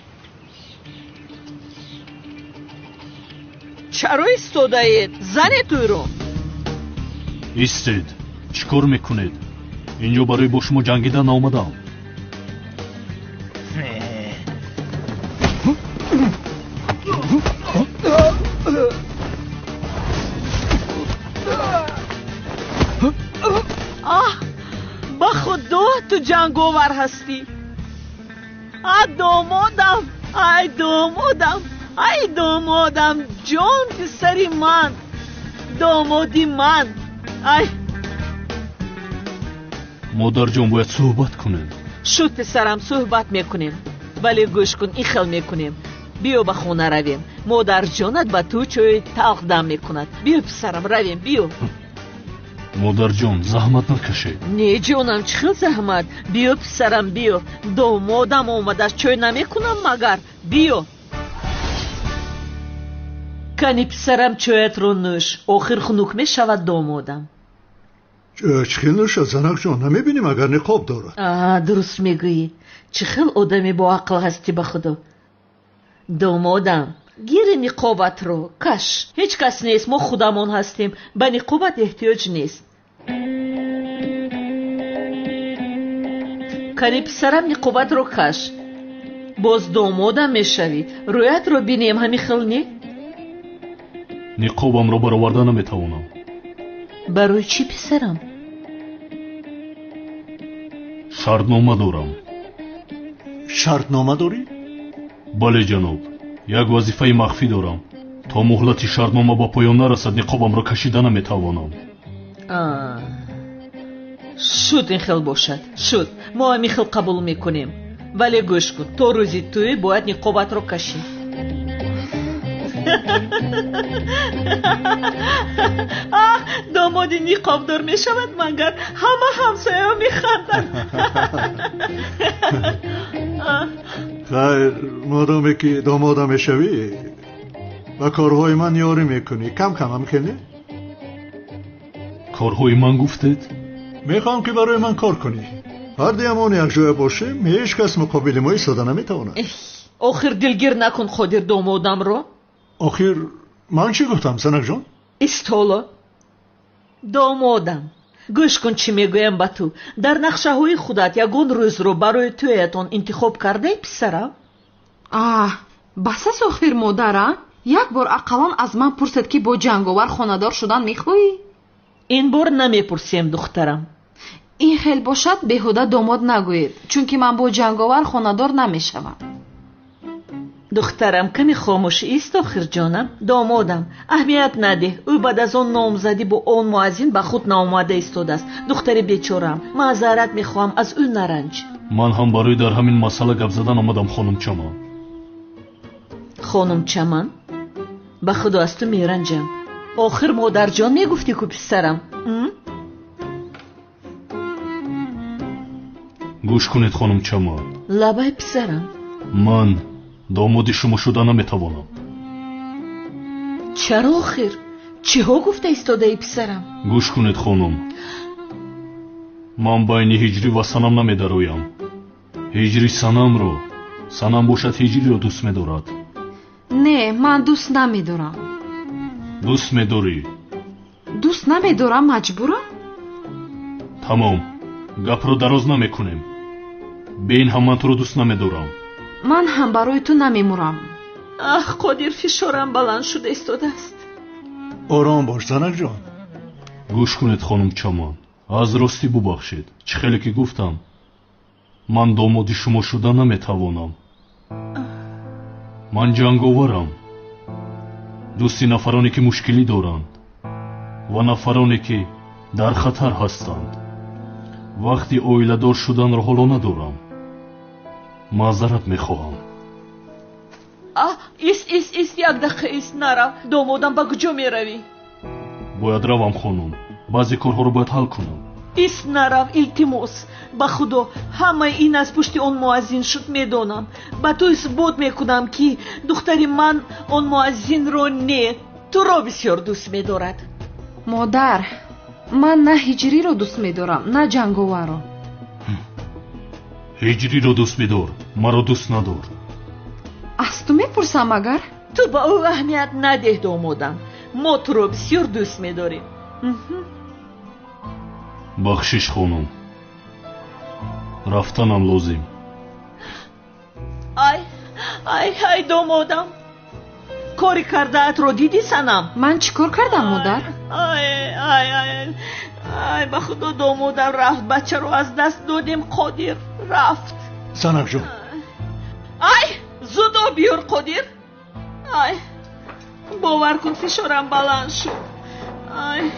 Чаро истодаед? Занед ӯро. Истед, чӣ кор мекунед? Инҷо барои бо шумо ҷангидан наомадам. Аҳ, ба худо ту ҷанговар ҳастӣ. А домодам, ай домодам. Ай домодам, ҷон писари ман, домоди ман. Ай модарҷон, бояд суҳбат кунем. Шуд писарам, суҳбат мекунем. Вале гӯш кун, ин хел мекунем. Биё ба хона равем. Модарҷонат ба ту чойи талх дам мекунад. Биё писарам, равем, биё. Модарҷон, заҳмат накашед. Не ҷонам, чӣ хел заҳмат? Биё писарам, биё. Домодам омадааст, чой намекунам магар? Биё. Кани писарам, чоятро нӯш. Охир хунук мешавад домодам. Чӣ хел нӯшад, занакҷон? Намебинӣ магар ниқоб дорад? Дуруст мегӯӣ. Чӣ хел одами боақл ҳастӣ ба худо. Домодам, гири ниқобатро, каш. Ҳеҷ кас нест, мо худамон ҳастем. Ба ниқобат эҳтиёҷ нест. Кани писарам, ниқобатро каш. Боз домодам мешавӣ. Рӯятро бинем, ҳамин хел не? Ниқобамро бароварда наметавонам. Барои чӣ писарам? Шартнома дорам. Шартнома дорӣ? Бале ҷаноб, як вазифаи махфӣ дорам. То муҳлати шартнома ба поён нарасад, ниқобамро кашида наметавонам. Шуд, ин хел бошад. Шуд, мо ҳамин хел қабул мекунем. Вале гӯш кун, то рӯзи тӯй бояд ниқобатро кашӣ. Домоди ниқобдор мешавад, магар ҳама ҳамсояҳо механданд. Хайр, модоме ки домода мешавӣ, ба корҳои ман ёрӣ мекунӣ. Кам кам ҳам хел не? Корҳои ман гуфтед? Мехоҳам ки барои ман кор кунӣ. Ҳар дуямон якҷоя бошем, ҳеҷ кас муқобили мо истода наметавонад. Охир дилгир накун, Қодир, домодамро. Охир ман чӣ гуфтам, занакҷон? Истоло. Домодам, гӯш кун чӣ мегӯям ба ту. Дар нақшаҳои худат ягон рӯзро барои тӯятон интихоб кардаи, писарам? Аҳ, бас аст охир, модара. Як бор ақаллан аз ман пурсед, ки бо ҷанговар хонадор шудан мехоҳӣ? Ин бор намепурсем, духтарам. Ин хел бошад, беҳуда домод нагӯед, чунки ман бо ҷанговар хонадор намешавам. Духтарам, каме хомӯш ист охир ҷонам. Домодам, аҳамият надеҳ. Ӯ баъд аз он номзадӣ бо он муаззин ба худ наомада истодааст. Духтари бечораам, маъзарат мехоҳам, аз ӯ наранҷ. Ман ҳам барои дар ҳамин масъала гап задан омадам, хонум Чаман. Хонум Чаман, ба худо аз ту меранҷам. Охир модарҷон мегуфтӣ ку писарам? Гӯш кунед, хонум Чаман. Лабай писарам. Ман домоди шумо шуда наметавонам. Чаро охир? Чиҳо гуфта истодаи, писарам? Гӯш кунед, хонум, ман байни ҳиҷрӣ ва санам намедароям. Ҳиҷрӣ санамро, санам бошад ҳиҷриро дӯст медорад. Не, ман дӯст намедорам. Дӯст медорӣ? Дӯст намедорам, маҷбурам? Тамом, гапро дароз намекунем. Бе ин ҳам ман туро дӯст намедорам. Ман ҳам барои ту намемурам. Аҳ, Қодир, фишорам баланд шуда истодааст. Ором бош, занакҷон. Гӯш кунед, хонум Чаман, аз ростӣ бубахшед. Чӣ хеле ки гуфтам, ман домоди шумо шуда наметавонам. Ман ҷанговарам, дӯсти нафароне ки мушкилӣ доранд ва нафароне ки дар хатар ҳастанд. Вақти оиладор шуданро ҳоло надорам. Маъзарат мехоҳам. Ист, ист, ист, як дақиқа ист, нарав. Домодам, ба куҷо меравӣ? Бояд равам, хонум, баъзе корҳоро бояд ҳал кунам. Ист, нарав, илтимос. Ба худо, ҳамаи ин аз пушти он муаззин шуд, медонам. Ба ту исбот мекунам, ки духтари ман он муаззинро не, туро бисёр дӯст медорад. Модар, ман на ҳиҷриро дӯст медорам, на ҷанговарро. Ҳиҷриро дӯст бидор, маро дӯст надор. Аз ту мепурсам агар? Ту ба ӯ аҳамият надеҳ, домодам. Мо туро бисёр дӯст медорем. Бахшиш, хонум, рафтанам лозим. Ай, ай, ай, домодам, кори кардаатро дидӣ, санам? Ман чӣ кор кардам, модар? Ай, ай, ай, ай, ба худо, домодам рафт, бачаро аз даст додем, Қодир рафт. Занакҷон. Ай, зуд об биёр, Қодир. Ай, бовар кун, фишорам баланд шуд. Ай.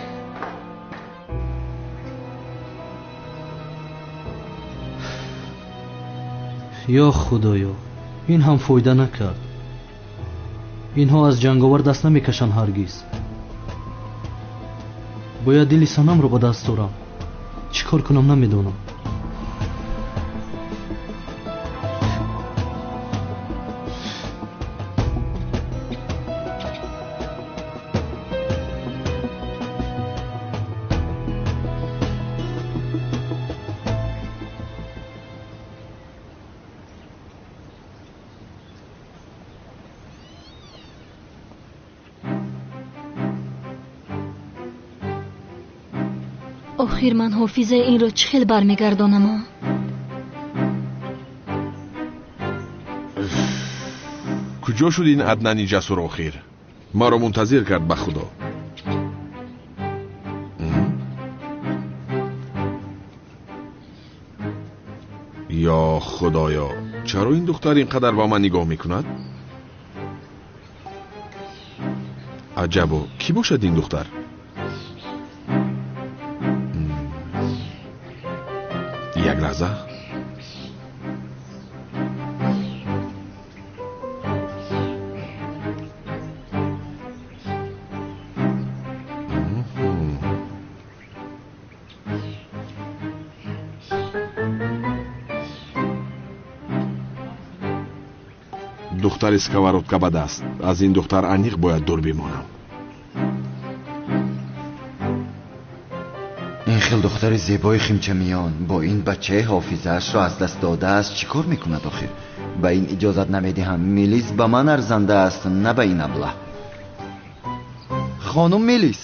Ё худоё, ин ҳам фоида накард. Инҳо аз ҷанговар даст намекашанд ҳаргиз. Бояд дили Санамро ба даст орам. Чӣ кор кунам намедонам. Охир ман ҳофизаи инро чӣ хел бармегардонам? Куҷо шуд ин Аднани ҷасур охир? Маро мунтазир кард ба худо. Ё худоё, чаро ин духтар ин қадар ба ман нигоҳ мекунад? Аҷабо, кӣ бошад ин духтар? Як лаҳза. Духтари сковородка ба даст. Аз ин духтар аниқ бояд дур бимонам. Ин хел духтари зебои химчамиён бо ин бачаи ҳофизаашро аз даст додааст чӣ кор мекунад охир? Ба ин иҷозат намедиҳам. Мелис ба ман арзанда аст, на ба ин аблаҳ. Хонум Мелис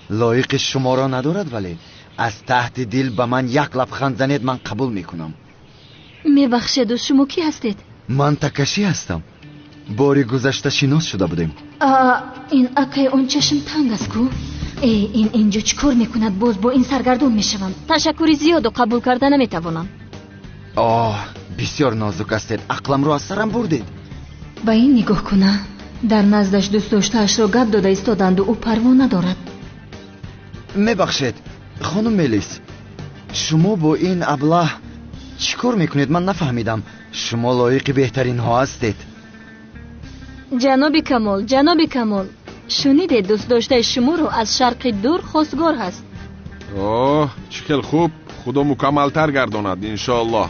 лоиқи шуморо надорад, вале аз таҳти дил ба ман як лабханд занед, ман қабул мекунам. Мебахшеду, шумо кӣ ҳастед? Ман Такаши ҳастам. Бори гузашта шинос шуда будем. Ин акай он чашм танг аст ку? Э, ин инҷо чӣ кор мекунад? Боз бо ин саргардон мешавам. Ташаккури зиёду қабул карда наметавонам. Оҳ, бисёр нозук ҳастед. Ақламро аз сарам бурдед. Ба ин нигоҳ куна. Дар наздаш дӯстдоштаашро гап дода истоданду ӯ парво надорад. Мебахшед, хонум Мелис, шумо бо ин аблаҳ чӣ кор мекунед? Ман нафаҳмидам. Шумо лоиқи беҳтаринҳо ҳастед. Ҷаноби Камол, ҷаноби Камол, шунидед дӯстдоштаи шуморо аз шарқи дур хостгор ҳаст. Оҳ, чӣ хел хуб. Худо мукаммалтар гардонад, иншоаллоҳ.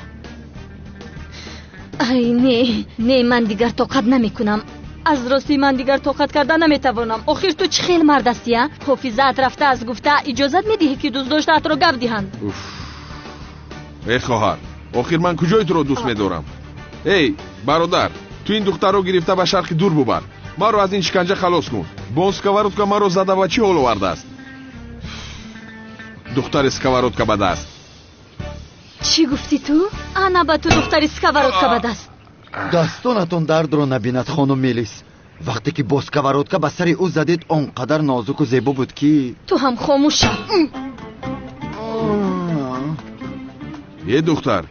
Ай, не, не, ман дигар тоқат намекунам. Аз ростӣ ман дигар тоқат карда наметавонам. Охир ту чӣ хел мард ҳастӣ, а? Ҳофизаат рафта аз гуфта иҷозат медиҳӣ, ки дӯстдоштаатро гап диҳанд? Уф. Эй хоҳар, охир ман куҷои туро дӯст медорам? Эй бародар, ту ин духтарро гирифта ба шарқи дур бубар. Маро аз ин шиканҷа халос кун. Бо он сковородка маро зада ва чӣ ҳол овардааст? Духтари сковородка ба даст. Чӣ гуфтӣ ту? Ана ба ту духтари сковородка ба даст. Дастонатон дардро набинад, хонум Мелис. Вақте ки бо сковородка ба сари ӯ задед, он қадар нозуку зебо буд ки ту ҳам хомӯш шав. Е духтар,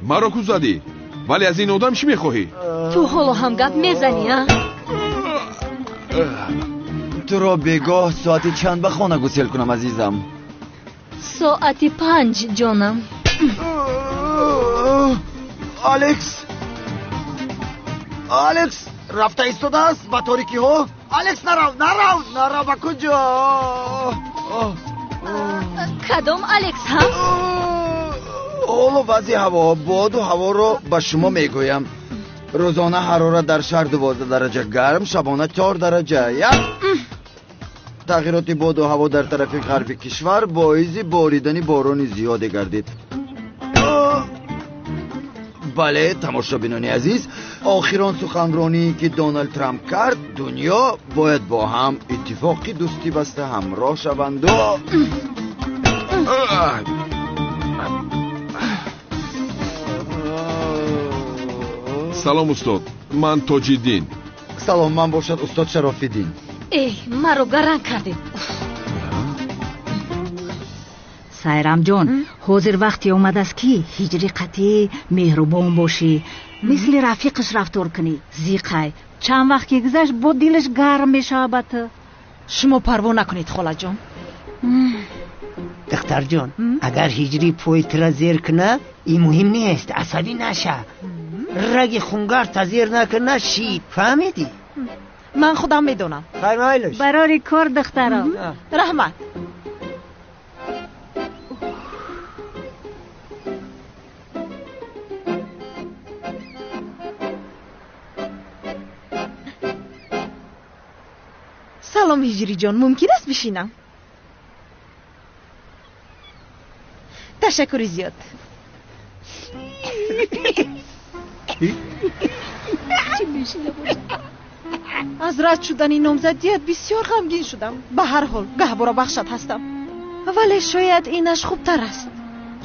маро ку задӣ? Вале аз ин одам чӣ мехоҳӣ? Ту ҳоло ҳам гап мезанӣ, а? Туро бегоҳ соати чанд ба хона гусел кунам, азизам? Соати 5, ҷонам. Алекс, Алекс рафта истодааст ба торикиҳо. Алекс, нарав, нарав, нарав, ба куҷо? Кадом Алекс, ҳа? Ҳоло вазъи ҳаво, боду ҳаворо ба шумо мегӯям. Рӯзона ҳарорат дар шаҳр 12 дараҷа гарм, шабона 4 дараҷа. Як тағйироти боду ҳаво дар тарафи ғарби кишвар боиси боридани борони зиёде гардид. Бале, тамошобинони азиз, охирон суханроние ки Доналд Трамп кард, дунё бояд бо ҳам иттифоқи дӯстӣ баста ҳамроҳ шаванду. Салом устод, ман Тоҷиддин. Салом, ман бошад устод Шарофиддин. Эй, маро гаранг кардед. Сайрамҷон, ҳозир вақте омадааст ки ҳиҷри қатъӣ меҳрубон бошӣ, мисли рафиқаш рафтор кунӣ. Зиқай, Чанд вақт ки гузашт, бо дилаш гарм мешавад ба ту. Шумо парво накунед, холаҷон. Духтарҷон, агар ҳиҷрӣ пои тура зер кунад, ин муҳим нест, асабӣ наша. Раги хунгарта зер накуна, шид, фаҳмидӣ? Ман худам медонам. Фармоилш. Барори кор, духтарам. Раҳмат. Салом, ҳиҷриҷон, мумкин аст бишинам? Ташаккури зиёд. Аз рад шудани номзадият бисёр ғамгин шудам. Ба ҳар ҳол гаҳвора бахшат ҳастам, вале шояд инаш хубтар аст.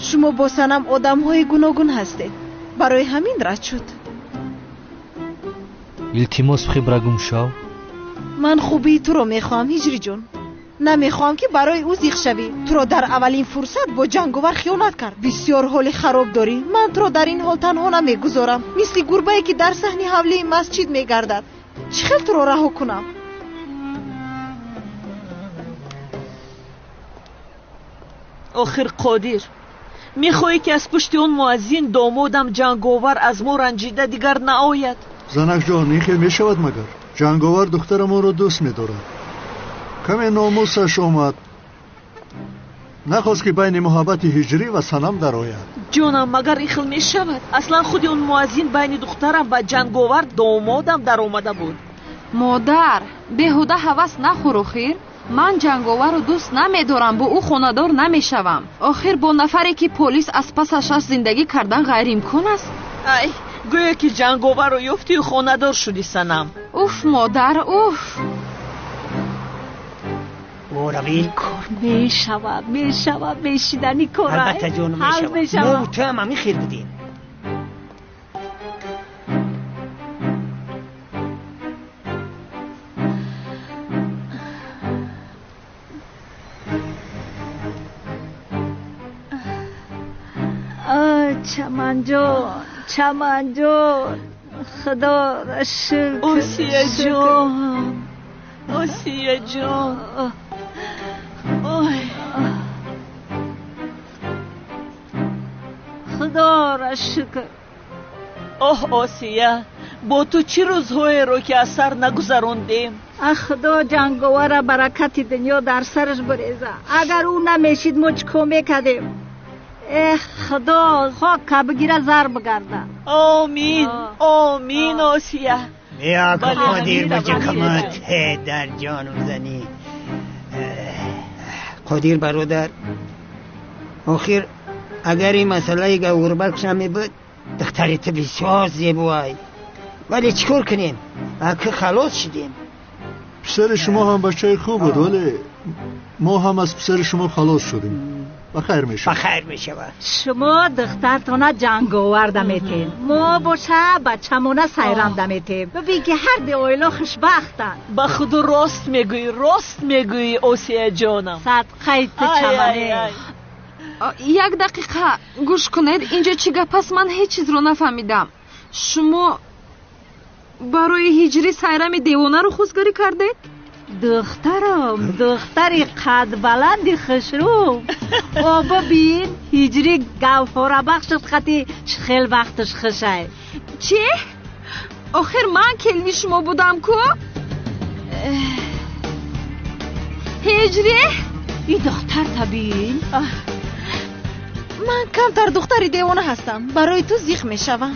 Шумо бо Санам одамҳои гуногун ҳастед, барои ҳамин рад шуд. Илтимос, хибра гум шав. Ман хубии туро мехоҳам, ҳиҷриҷон. Намехоҳам, ки барои ӯ зиқ шавӣ. Туро дар аввалин фурсат бо ҷанговар хиёнат кард. Бисёр ҳоли хароб дорӣ. Ман туро дар ин ҳол танҳо намегузорам, мисли гурбае ки дар саҳни ҳавлии масҷид мегардад. Чӣ хел туро раҳо кунам? Охир Қодир, мехоҳӣ, ки аз пушти он муаззин домодам ҷанговар аз мо ранҷида дигар наояд? Занакҷон, ин хел мешавад магар? Ҷанговар духтарамонро дӯст медорад. Каме номусаш омад, нахост, ки байни муҳаббати ҳиҷрӣ ва Санам дарояд. Ҷонам, магар ин хел мешавад? Аслан худи он муаззин байни духтарам ва ҷанговар домодам даромада буд. Модар, беҳуда ҳавас нахӯр. Охир ман ҷанговарро дӯст намедорам, бо ӯ хонадор намешавам. Охир бо нафаре, ки полис аз пасаш аст, зиндагӣ кардан ғайриимкон аст. Ай, гӯё ки ҷанговарро ёфтию хонадор шудӣ, Санам. Уф, модар, уф. Кор мешавад, мешавад, мешидани кор. Албатта, ҷонум, мешавад. Мо ту ҳам ҳамин хел будем. Чаманҷон, Чаманҷон, худоро шукр. Осияҷон, Осияҷон, ой. Худоро шукр. Оҳ, Осия, бо ту чӣ рӯзҳоеро ки аз сар нагузарондем. Ах, худо ҷанговара баракати дунё дар сараш буреза. Агар ӯ намешид, мо чӣ кор мекардем? Эх, худо хока бигира, зар бигарда. Омин, омин, Осия. Бیا که قادر بچه کمت در جانم زنی. قادر برادر، охир агар ин масъалаи гавҳарбахш намебуд, духтари ту бисёр зебоай. Вале чӣ кор кунем, аки халос шудем. Писари шумо ҳам бачаи хуб буд, вале мо ҳам аз писари шумо халос шудем. Ба хайр мешавад. Ба хайр мешавад. Шумо духтартона ҷанговар даметем, мо боша бачамона сайрам даметем. Бибин, ки ҳар ду оила хушбахтанд. Ба худо, рост мегӯӣ, рост мегӯӣ, Осияҷонам. Садқаи ту, Чамане. Як дақиқа гӯш кунед, инҷо чӣ гап аст? Ман ҳеҷ чизро нафаҳмидам. Шумо барои ҳиҷрӣ сайрами девонаро хостгорӣ кардед? Духтарам, духтари қадбаланди хушрӯ. О, бибин, ҳиҷрӣ гавҳорабахшат қати хел вақташ хушай. Чӣ? Охир ман келини шумо будам ку. Ҳиҷрӣ. И духтар табин. Ман камтар духтари девона ҳастам, барои ту зиқ мешавам.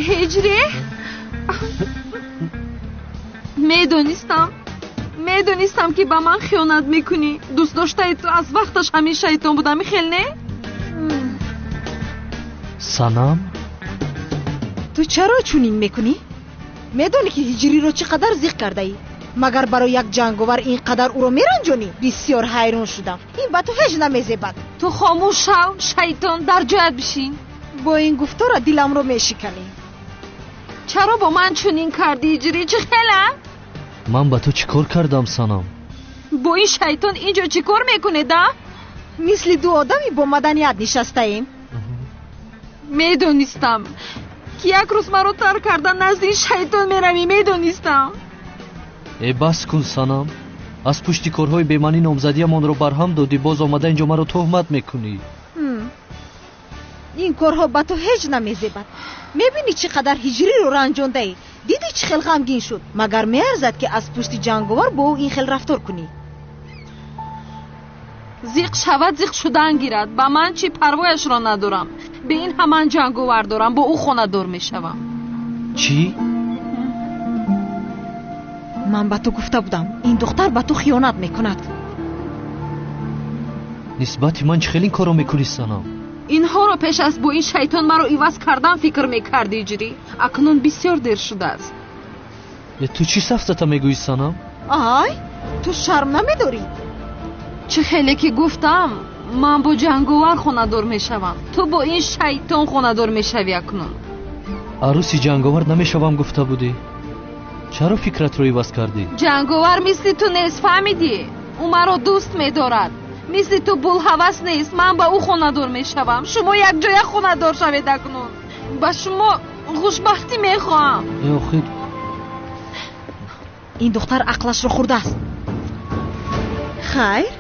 Ҳиҷрӣ, медонистам, медонистам, ки ба ман хиёнат мекунӣ. Дӯстдоштаи ту аз вақташ ҳамин шайтон будам, хел не? Санам. Ту чаро чунин мекунӣ? Медонӣ, ки ҳиҷриро чӣ қадар зиқ кардаӣ. Магар барои як ҷанговар ин қадар ӯро меранҷонӣ? Бисёр ҳайрон шудам. Ин ба ту ҳеҷ намезебад. Ту хомӯш шав, шайтон, дар ҷоят бишин. Бо ин гуфтора диламро мешиканӣ. Чаро бо ман чунин кардӣ, ҳиҷрӣ? Чӣ хела? Ман ба ту чӣ кор кардам, Санам? Бо ин шайтон инҷо чӣ кор мекунед, а? Мисли ду одами бо маданият нишастаем. Медонистам ки як рӯз маро тарк карда назди ин шайтон меравӣ, медонистам. Э, бас кун, санам. Аз пушти корҳои бемаънӣ номзадиямонро барҳам додӣ, боз омада инҷо маро туҳмат мекунӣ. Ин корҳо ба ту ҳеҷ намезебад. Мебинӣ чӣ қадар ҳиҷриро ранҷондаӣ? Дидӣ чӣ хел ғамгин шуд? Магар меарзад, ки аз пушти ҷанговар бо ӯ ин хел рафтор кунӣ? Зиқ шавад, зиқ шудан гирад. Ба ман чӣ, парвояшро надорам. Бе ин ҳам ман ҷанговар дорам, бо ӯ хонадор мешавам. Чӣ? Ман ба ту гуфта будам, ин духтар ба ту хиёнат мекунад. Нисбати ман чӣ хел ин корро мекунӣ, санам? Инҳоро пеш аз бо ин шайтон маро иваз кардан фикр мекардӣ, Ҳиҷрӣ. Акнун бисёр дер шудааст. Э, ту чӣ сафсата мегӯӣ, санам? Ай, ту шарм намедорӣ? Чӣ хеле ки гуфтам, ман бо ҷанговар хонадор мешавам, ту бо ин шайтон хонадор мешавӣ акнун. Арӯси ҷанговар намешавам гуфта будӣ. Чаро фикратро иваз кардӣ? Ҷанговар мисли ту нест, фаҳмидӣ? Ӯ маро дӯст медорад. Мисли ту булҳавас нест. Ман ба ӯ хонадор мешавам. Шумо якҷоя хонадор шавед акнун. Ба шумо хушбахтӣ мехоҳам. Э, охир. Ин духтар ақлашро хӯрдааст. Хайр,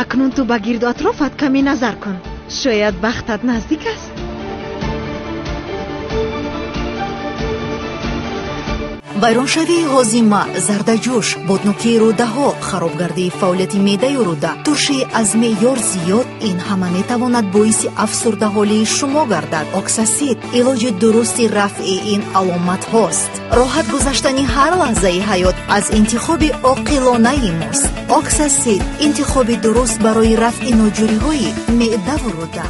акнун ту ба гирду атрофат каме назар кун. Шояд бахтат наздик аст. Вайроншавии ҳозима, зардаҷӯш, боднокии рӯдаҳо, харобгардии фаъолияти меъдаю рӯда, туршии аз меъёр зиёд — ин ҳама метавонад боиси афсурдаҳолии шумо гардад. Оксасид илоҷи дурусти рафъи ин аломатҳост. Роҳат гузаштани ҳар лаҳзаи ҳаёт аз интихоби оқилонаи мост. Оксасид — интихоби дуруст барои рафъи ноҷӯриҳои меъдаву рӯда.